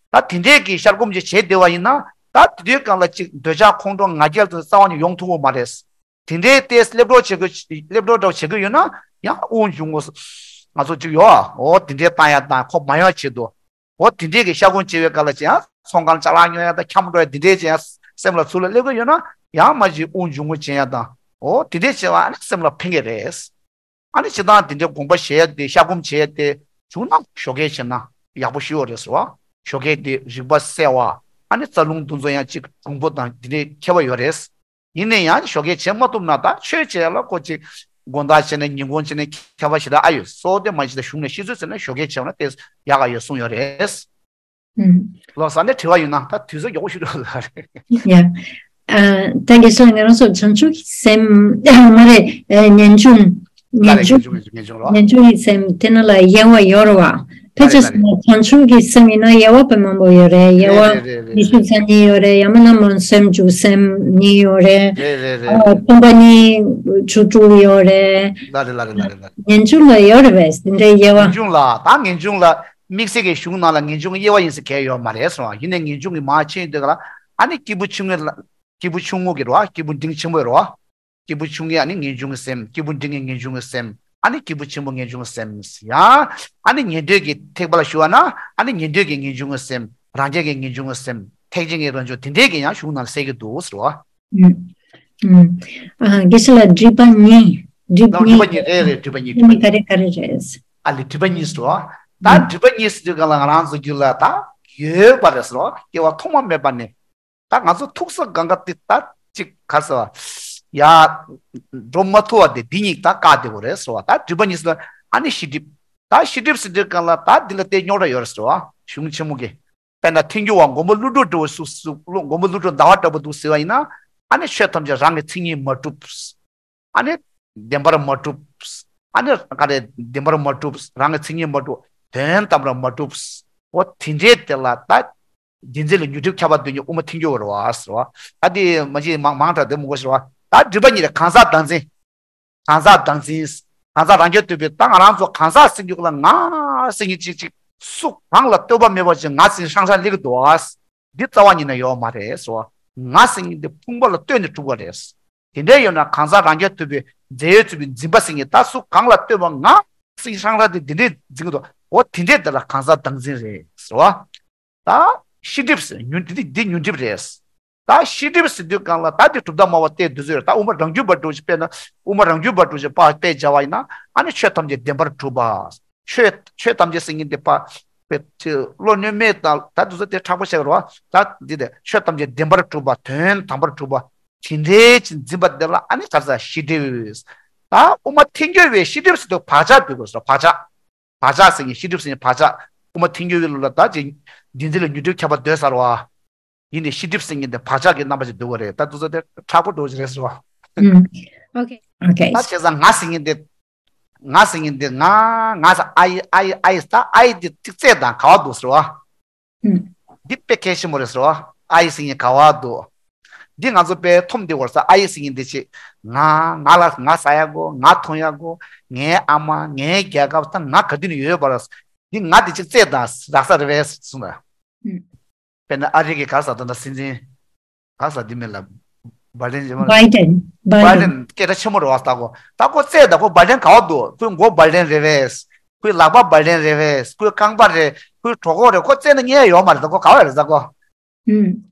ད་དེ་འདྲས་ཀྱི་ཤར་སྒོམ་ཅིག་བྱེད་བདེ་བ་ཡིན་ན་ད་དེ་དུས་གང་ལ་ཅིག་འདོད་ཆགས་ཁོང་ཁྲོ་ང་རྒྱལ་དེ་རྩ་བ་ནས་ཡོང་ཐུབ་ཀྱི་མ་རེད། དེ་འདྲའི་ཏེས་སླེབས་གྲོགས་བྱེད་དགོས། སླེབས་གྲོགས་འདྲ་བོ་བྱེད་དགོས་ཡོད་ན་ཡང་དབུགས་འབྱུང་ངོ་། ང་ཚོ་ཅིག་ཡོད་ཨ། འོ་དེ་འདྲའི་བཏང་ཡ་དང་ཁོ་མ་ཡོང་ཆེད་དུ། འོ་དེ་འདྲའི་གི་ཤ་སྒོམ་བྱེད་པའི་སྐབས་ལ་ཅི་ཡང་ཚོང་ཁང་ཅ་ལག་ཉོ་ཡ་དང་འཁྱམ་འགྲོ་ཡ་དེ་འདྲའི་ཅི་ཡང་སེམས་ལ་ཚུར་ལ་སླེབས་གི་ཡོད་ན་ཡང་མ་ཅིག་དབུགས་འབྱུང་ངོ་བྱེད་ཡ་དང་། འོ་དེ་འདྲའི་བྱེད་པ་ཨ་ནི་སེམས་ལ་ཕན་གི་རེད། ཨ་ནི་སྤྱིར་བཏང་དེ་འདྲའི་དགོངས་པ་བཞེས་ཡ་དེ་ཤ་སྒོམ་བྱེད་ཡ་དེ་བྱུང་ན་ཞོགས་ཀས་བྱེད་ན་ཡག་པོ་ཞིག་ཡོད་རེད་ཟེར་བ། ཞོགས་ཀས་དེ་རིག་པ་གསལ་བ། ཨ་ནི་རྩ་རླུང་འདུ་འཛོམས་ཡང་ཅིག་གྲུང་པོ་དང་དེ་འདྲའི་ཁྱད་པར་ཡོད་རེད། ཡིན་ནའི་ཡང་ཞོགས་ཀས་བྱེད་མ་ཐུབ་ན་ད་ཆོས་བྱེད་ལ་ཁོ་ཅིག་དགོང་དག་བྱས་ན་ཉིན་གུང་བྱས་ན་ཁྱད་པར་ཞེ་དྲག་ཨ་ཡོད། སོ་དེ་མ་ཅིག་ད་གཞུང་ནས་ཤེས་ཚོད་ཟེར་ན་ཞོགས་ཀས་བྱས་ན་དེ་ཡག་ག་ཡོད་གསུངས་ཡོད་རེད། ཨུམ། ལོ་ས་ནས་དྲི་བ་ཡོད་ན་ད་དུས་ཚོད་མགྱོགས་པོ་ཞིག་འགྲོ་ལ་རེད། ཡ། ཨ། ད་གལ་སྲིད་ང་རང་ཚོ་བྱང་ཆུབ་ཀྱི་སེམས་མ་རེད། ཨ། ངེས་འབྱུང་། ལ་ངེས་རེད། ངེས་འབྱུང་། འབྱུང་ངེས་འབྱུང་རོ། ངེས་འབྱུང་གི་སེམས་དེ་ནང་ལ་དབྱེ་བ་ཡོད་རེད་བ། ཕལ་ལ་ཆེར་རེད་ལ་སོང་ན་རེད། བྱང་ཆུབ་ཀྱི་སེམས་ཡིན་ན་དབྱེ་བ་དཔེ་མང་པོ་ཡོད་རེད། དབྱེ་རེད་བ་རེད་རེད་རེད་ཉི་ཤུ་རྩ་གཉིས་ཡོད་རེད། ཡང་མིན་ན་མོན་སེམས་འཇུག་སེམས་གཉིས་ཡོད་རེད། རེད་རེད་རེད་ཨ། རེད། སྟོང་པ་ཉིད་བཅུ་དྲུག་ཡོད་རེད། ལ་རེད་ལ་རེད་ལ་རེད་ལ་རེད། ངེས་འབྱུང་ལ་ཡོད་རེད་བས་དེ་འདྲའི་དབྱེ་བ། ངེས་འབྱུང་ལ་ད་ངེས་འབྱུང་ལ་དམིགས་བསལ་གྱི་གཞུང་ནང་ལ་ངེས་འབྱུང་དབྱེ་བ་ཡིན་ཟེར་གང་ཡོད་མ་རེད་ཟེར་བ། ཡིན་ནའི་ངེས་འབྱུང་གི་མ་ཕྱིན་དུས་ལ་ཨ་ནི་སྐྱེས་བུ་ཆུང་ངུ་ལ་སྐྱེས་བུ་ཆུང་ངུ་གི་རེད་བ། སྐྱེས་བུ་འབྲིང་ཆེན་པོའི་རེད་བ། སྐྱེས་བུ་ཆུང་ངུའི་ཨ་ནི་ངེས་འབྱུང་གི་སེམས། སྐྱེས་བུ་འབྲིང་གི་ངེས་འབྱུང་གི་སེམས། ཨ་ནི་སྐྱེས་བུ་ཆེན་པོ་ངེས་འབྱུང་གི་སེམས། ཡང་ཨ་ནི་ཉན་ཐོས་ཀྱི་ཐེག་པ་ལ་ཞུགས་པ་ན་ཨ་ནི་ཉན་ཐོས་ཀྱི་ངེས་འབྱུང་གི་སེམས། རང་རྒྱལ་གྱི་ངེས་འབྱུང་གི་སེམས། ཐེག་ཆེན་གྱི་རང་བྱུང་དེ་འདྲའི་གི་ཡང་གཞུང་ནང་གསལ་གྱི་འདུག་ཟེར་བ། ཨུམ། ཨུམ། ཨ། དགེ་བཤེས་ལགས་སྒྲིབ་པ་གཉིས། སྒྲིབ་ལ་སྒྲིབ་གཉིས། པ་གཉིས་རེད་རེད། སྒྲིབ་པ་གཉིས། སྒྲིབ་པ་གཉིས་ག་རེ་ག་རེ་རེད། ཨ་ལེ་སྒྲིབ་པ་གཉིས་ཟེར་བ། ད་ཨུམ། སྒྲིབ་པ་གཉིས་ཟེར་དུས་ག་ལ་ང་རང་ཚོ་རྒྱུད་ལ་ད་ཡོད་པ་རེད་ཟེར་བ། སྐྱེ་བ་ཐོག་མ་མེད་པ་ནས། ད་ང་ཚོ་ཐུག་ས་གང་ག་དེ་ད་ཅིག་ག་ཟེར་བ། ཡ། འགྲོ་མ་ཐུབ་པ་དེ་འདི་གཉིས་ད་བཀག་བསྡད་དགོས་རེད་ཟེར་བ། ད་སྒྲིབ་པ་གཉིས་ཟེར་ན་ཨ་ནི་ཤེས་སྒྲིབ། ད་ཤེས་སྒྲིབ་ཟེར་དུས་གང་ལ་ད་འདི་ལ་བལྟས་རྙོག་དྲ་ཡོད་རེད་ཟེར་བ། གཞུང་ཆེན་མོ་གི། དཔེར་ན་ཐལ་འགྱུར་བ་མགོན་པོ་ཀླུ་སྒྲུབ་འདྲ་བོ་སུ་སུ་མགོན་པོ་ཀླུ་སྒྲུབ་ཟླ་བ་འདྲ་པོ་འདུག་ཟེར་བ་ཡིན་ན། ཨ་ནི་ཆོས་ཐམས་ཅད་རང་གི་མཚན་ཉིད་མ་གྲུབ། ཨ་ནི་བདེན་པར་མ་གྲུབ། ཨ་ནི་ག་རེ་བདེན་པར་མ་གྲུབ། རང་གི་མཚན་ཉིད་མ་གྲུབ། དོན་དམ་པར་མ་གྲུབ། འོ་དེ་འདྲའི་དེ་ལ་ད། རྒྱུ་མཚན་ལ་ཉོན་སྒྲིབ་ཁྱབ་པ་དོན་གཉིས་དབུ་མ་ཐལ་འགྱུར་བ་རེད་བ་ཟེར་བ། ད་དེ་མ་གཞི་མང་མང་དྲགས་དེ་མི་དགོས་ཟེར་བ། ད་སྒྲིབ་པ་གཉིས་ལ་གང་ཟག་བདག་འཛིན། གང་ཟག་བདག་འཛིན། གང་ཟག་རང་རྐྱ་ཐུབ་པའི་ད་ང་རང་ཚོ་གང་ཟག་ཟེར་རྒྱུ་ལ་ང་ཟེར་མཁན་ཅིག་ཅིག་སུ་གང་ལ་ལྟོས་པ་མེད་པ་ཅིག་ང་ཟེར་ཧྲང་ཧྲང་སླེབས་ཀྱི་འདུག་བ། འདི་རྩ་བ་ཉིད་ནས་ཡོད་མ་རེད་ཟེར་བ། ང་ཟེར་མཁན་འདི་ཕུང་པོ་ལ་ལྟོས་ནས་གྲུབ་པ་རེད། དེ་འདྲ་ཡོད་ན་གང་ཟག་རང་རྐྱ་ཐུབ་པའི་རྫས་ཡོད་ཚུལ་བའི་འཛིན་པ་ཟེར་མཁན་ད་སུ་གང་ལ་ལྟོས་པ་ང་ཟེར་ཧྲང་ཧྲང་དེ་འདི་འདྲས་འཛིན་གྱི་འདུག་འོ་དེ་འདྲས་དེ་ལ་གང་ཟག་བདག་འཛིན་རེད་ཟེར་བ། ད་ཤེས་སྒྲིབ་ཟེར་ཉོན་འདི་འདི་ཉོན་སྒྲིབ་རེད། ད་ཤེས་སྒྲིབ་ཟེར་དུས་གང་ལ་ད་འདི་གྲུབ་མཐའ་སྨྲ་བ་སྟེ་འདི་ཚོས་ད་དབུ་མ་རང་རྒྱུད་པ་འགྲོ་ཞིག་དཔེར་ན་དབུ་མ་རང་རྒྱུད་པ་འགྲོ་ཞིག་པ་དཔེ་བྱ་བ་ཡིན་ན་ཨ་ནི་ཆོས་ཐམས་ཅད་བདེན་པར་གྲུབ་པ། ཆོས་ཆོས་ཐམས་ཅད་ཟེར་མཁན་འདི་པ་པའི་བློ་གནོད་མེད་དང་ད་འདི་ཚོ་དེ་དྲག་པོ་བཤད་རོགས། ད་འདི་དེ་ཆོས་ཐམས་ཅད་བདེན་པར་གྲུབ་པ་དོན་དམ་པར་གྲུབ་པ་དེ་འདྲའི་ཅིག་འཛིན་པ་འདི་ལ་ཨ་ནི་ག་ས་ཤེས་སྒྲིབ། ད་དབུ་མ་ཐལ་འགྱུར་བའི་ཤེས་སྒྲིབ་ཟེར་དུས་བག་ཆགས་འདུས་དགོས་སོ། བག་ཆགས། བག་ཆགས་ཟེར་མཁན་ཤེས་སྒྲིབ་ཟེར་མཁན་བག་ཆགས་དབུ་མ་ཐལ་འགྱུར་བའི་ལུགས་ལ་ད་ཅིག་བདེན་འཛིན་ལ་ཉོན་སྒྲིབ་ཁྱབ་པ་འདོད་ས་རེད་བ། ཡིན་ནའི་ཤེས་སྒྲིབ་ཟེར་མཁན་དེ་བག་ཆགས་ཀྱི་རྣམ་པ་ཅིག་འདུག་པ་རེད། ད་འདི་ཚོ་དེ་དྲག་པོ་འགྲོ་གི་རེད་ཟེར་བ། ཨུམ། ཨོ་ཁེ། ཨོ་ཁེ། ད་བྱས་ཙང་ང་ཟེར་མཁན་དེ། ང་ཟེར་མཁན་དེ་ང་ང་ཟེར་ཨའི་ཨའི་ཨའི་ད་ཨའི་དེ་ཏིག་ཙེ་དང་ག་བ་འདུག་ཟེར་བ། ཨུམ། འདི་དཔེ་གལ་ཆེན་པོ་རེད་ཟེར་བ། ཨའི་ཟེར་མཁན་ག་བ་འདུག་འདི་ང་ཚོ་དཔེ་འཐོམ་བསྡད་ཡོད་ས། ཨའི་ཟེར་མཁན་དེ་ཅི། ང་ང་ལ་ང་ཟ་ཡ་དགོས། ང་འཐུང་ཡ་དགོས། ངའི་ཨ་མ། ངའི་རྒྱལ་ཁབ་ད་ང་ག་དུས་ནས་ཡོད་པ་རེད། འདི་ང་དེ་ཅིག་ཙེ་དང་རག་ས་རེད་པས་གསུངས་ད། ཨུམ། དཔེར་ན་ཨ་རི་གི་ག་ས་ད་ན་སྲིད་འཛིན། ག་ས་འདི་མིན་ལ། བྷའི་ཌེན་ཇེ་མ། བྷའི་ཌེན། བྷའི་ཌེན། སྐད་གྲགས་ཆེན་མོ་རེད་བ། ད་ཁོ་ད་ཁོ་རྩེ་ད་ཁོ་བྷའི་ཌེན་ག་བ་འདུག་ཁོའི་མགོ་བྷའི་ཌེན་རེད་པས། ཁོའི་ལག་པ་བྷའི་ཌེན་རེད་པས། ཁོའི་རྐང་པ་རེད། ཁོའི་གྲོད་ཁོག་རེད། ཁོ་རྩེ་ན་རྙེད་ཡོད་མ་རེད། ད་ཁོ་ག་བ་རེད་ད་ཁོ། ཨུམ།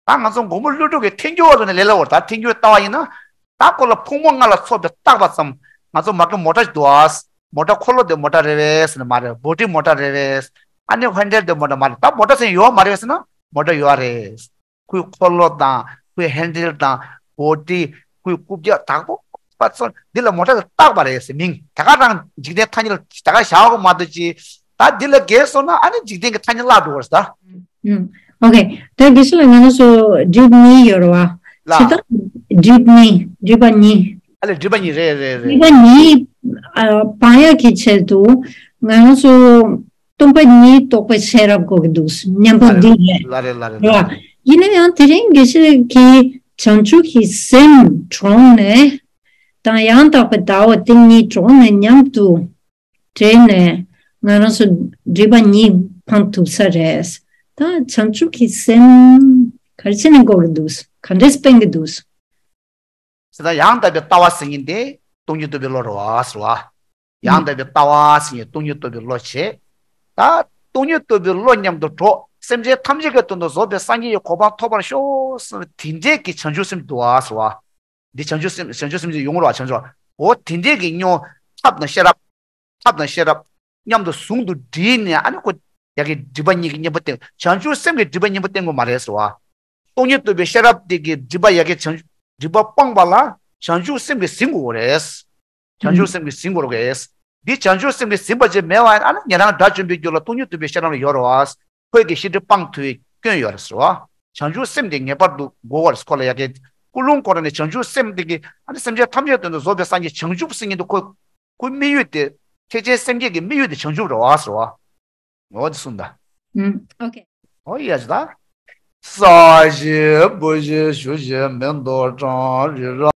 ད་ང་ཚོ་མགོན་པོ་ཀླུ་སྒྲུབ་ཀྱི་ཐལ་འགྱུར་བ་ལ་ནས་ལས་སླ་བོར་ད་ཐལ་འགྱུར་ལྟ་བ་ཡིན་ན། ད་ཁོ་ལ་ཕུང་པོ་ལྔ་ལ་སོགས་པའི་བཏགས་པ་ཙམ། ང་ཚོ་མ་གི་མོ་ཊ་ཞིག་འདུག་ཨ། མོ་ཊ་འཁོར་ལོ་དེ་མོ་ཊ་རེད་པས་ཟེར་ན་མ་རེད། བོ་ཊི་མོ་ཊ་རེད་པས། ཨ་ནི་ཧེན་ཌལ་དེ་མོ་ཊ་མ་རེད། ད་མོ་ཊ་ཟེར་ཡོད་མ་རེད་ཟེར་ན་མོ་ཊ་ཡོད་རེད། ཁོའི་འཁོར་ལོ་དང་ཁོའི་ཧེན་ཌལ་དང་བོ་ཊི། ཁོའི་རྐུབ་བཀྱག་དག་པོ་པ་ཚོ་འདི་ལ་མོ་ཊ་ལ་བཏགས་པ་རེད་ཟེར་མིང་། ད་ག་རང་འཇིག་རྟེན་ཐ་སྙད་ལ་ད་ག་བཞག་གོ་མ་གཏོགས་ཅི། ད་འདི་ལ་འགལ་སོང་ན་ཨ་ནི་འཇིག་རྟེན་གྱི་ཐ་སྙད་བརླག་འགྲོ་བར་ཟེར་ད། ཨུམ། ཨོ་ཁེ། ད་དགེ་བཤེས་ལགས་ང་རང་ཚོ་སྒྲིབ་གཉིས་ཡོད་རེད་བ། ལ། ཇི་ལྟར་སྒྲིབ་གཉིས། སྒྲིབ་པ་གཉིས། ཨ་ལས་སྒྲིབ་པ་གཉིས་རེད་རེད་རེད། སྒྲིབ་པ་གཉིས་ཨ་སྤང་ཡག་གི་ཆེད་དུ་ང་རང་ཚོ་སྟོང་པ་ཉིད་རྟོགས་པའི་ཤེས་རབ་དགོས་ཀྱི་འདུག་མཉམ་པོ་ལ་རེད་འདི་རེད། ལ་རེད་ལ་རེད་རེད་ལ་བ། རེད། ཡིན་ན་ཡང་དེ་རིང་དགེ་བཤེས་ཀྱིས་བྱང་ཆུབ་ཀྱི་སེམས་དྲངས་ནས་དང་ཡང་དག་པའི་ལྟ་བ་དེ་གཉིས་དྲངས་ནས་མཉམ་དུ་འདྲེས་ནས་ང་རང་ཚོ་སྒྲིབ་པ་གཉིས་སྤང་ཐུབ་ས་རེད། ད་བྱང་ཆུབ་ཀྱི་སེམས་ག་རེ་བྱས་ནས་དགོས་ཀྱི་འདུག་ག་འདྲས་སྤེལ་གྱི་འདུག་ཟེར་ན་ཡང་དག་པའི་ལྟ་བ་ཟེར་མཁན་དེ་སྟོང་ཉིད་རྟོགས་པའི་བློ་རེད་བ་ཟེར་བ། ཡང་དག་པའི་ལྟ་བ་ཟེར་མཁན་སྟོང་ཉིད་རྟོགས་པའི་བློ་བྱས། ད་སྟོང་ཉིད་རྟོགས་པའི་བློ་མཉམ་དུ་འགྲོགས། སེམས་ཅན་ཐམས་ཅད་ཀྱི་དོན་དུ་བཟོད་པའི་སངས་རྒྱས་ཀྱི་གོ་འཕང་ཐོབ་པར་ཤོག་ཟེར་བ་དེ་འདྲས་ཀྱི་བྱང་ཆུབ་སེམས་འདུག་བ་ཟེར་བ། འདི་བྱང་ཆུབ་སེམས་བྱང་ཆུབ་སེམས་ཀྱི་ཡོང་རོགས་བྱང་ཆུབ། འོ་དེ་འདྲས་ཀྱི་སྨྱོ། ཐབས་དང་ཤེས་རབ། ཐབས་དང་ཤེས་རབ་མཉམ་དུ་ཟུང་དུ་སྒྲིལ་ནས་ཨ་ནི་ཁོ་ཡ་གི་སྒྲིབ་པ་གཉིས་ཀྱི་གཉེན་པོ་བསྟེན། བྱང་ཆུབ་སེམས་ཀྱི་སྒྲིབ་པ་གཉེན་པོ་བསྟེན་དགོས་མ་རེད་ཟེར་བ། སྟོང་ཉིད་རྟོགས་པའི་ཤེས་རབ་དེ་གི་སྒྲིབ་པ་ཡ་གི་བྱང་སྒྲིབ་པ་སྤངས་པ་ལ་བྱང་ཆུབ་སེམས་ཀྱིས་ཟིན་དགོས་རེད། བྱང་ཆུབ་སེམས་ཀྱིས་ཟིན་དགོས་རེད། འདི་བྱང་ཆུབ་སེམས་ཀྱིས་ཟིན་པ་ཅིག་མེད་པ་ཡིན་ན་ཨ་ནི་ཉན་རང་དགྲ་བཅོམ་པའི་རྒྱུ་ལ་སྟོང་ཉིད་རྟོགས་པའི་ཤེས་རབ་ལ་ཡོད་རེད་བ། ཁོས་ཀྱི་ཤེས་སྒྲིབ་སྤང་ཐུབ་པའི་སྐྱོན་ཡོད་རེད་ཟེར་བ། བྱང་ཆུབ་སེམས་དེ་ངེས་པར་དུ་དགོས་པ་རེད། ཁོ་ལ་ཡ་གི་ཀུན་སློང་ཁོ་རང་ནས་བྱང་ཆུབ་སེམས་དེ་གི་ཨ་ནི་སེམས་ཅན་ཐམས་ཅད་དོན་དུ་བཟོད་པའི་སངས་རྒྱས་བྱང་ཆུབ་སེམས་ཉིད་དུ་ཁོ་ཁོའི་དམིགས་ཡུལ་དེ། ཐེག་ཆེན་སེམས་བསྐྱེད་ཀྱི་དམིགས་ཡུལ་དེ་བྱང་ཆུབ་རེད་བ་ཟེར་བ། འོ་དེ་གསུངས་ད། ཨུམ། ཨོ་ཁེ། ཨོ་ཡ་ཇི་ད། ས་གཞི་བུ་གཞི་ཆུ་གཞི་མེ་ཏོག་གྲང་རི་རབ།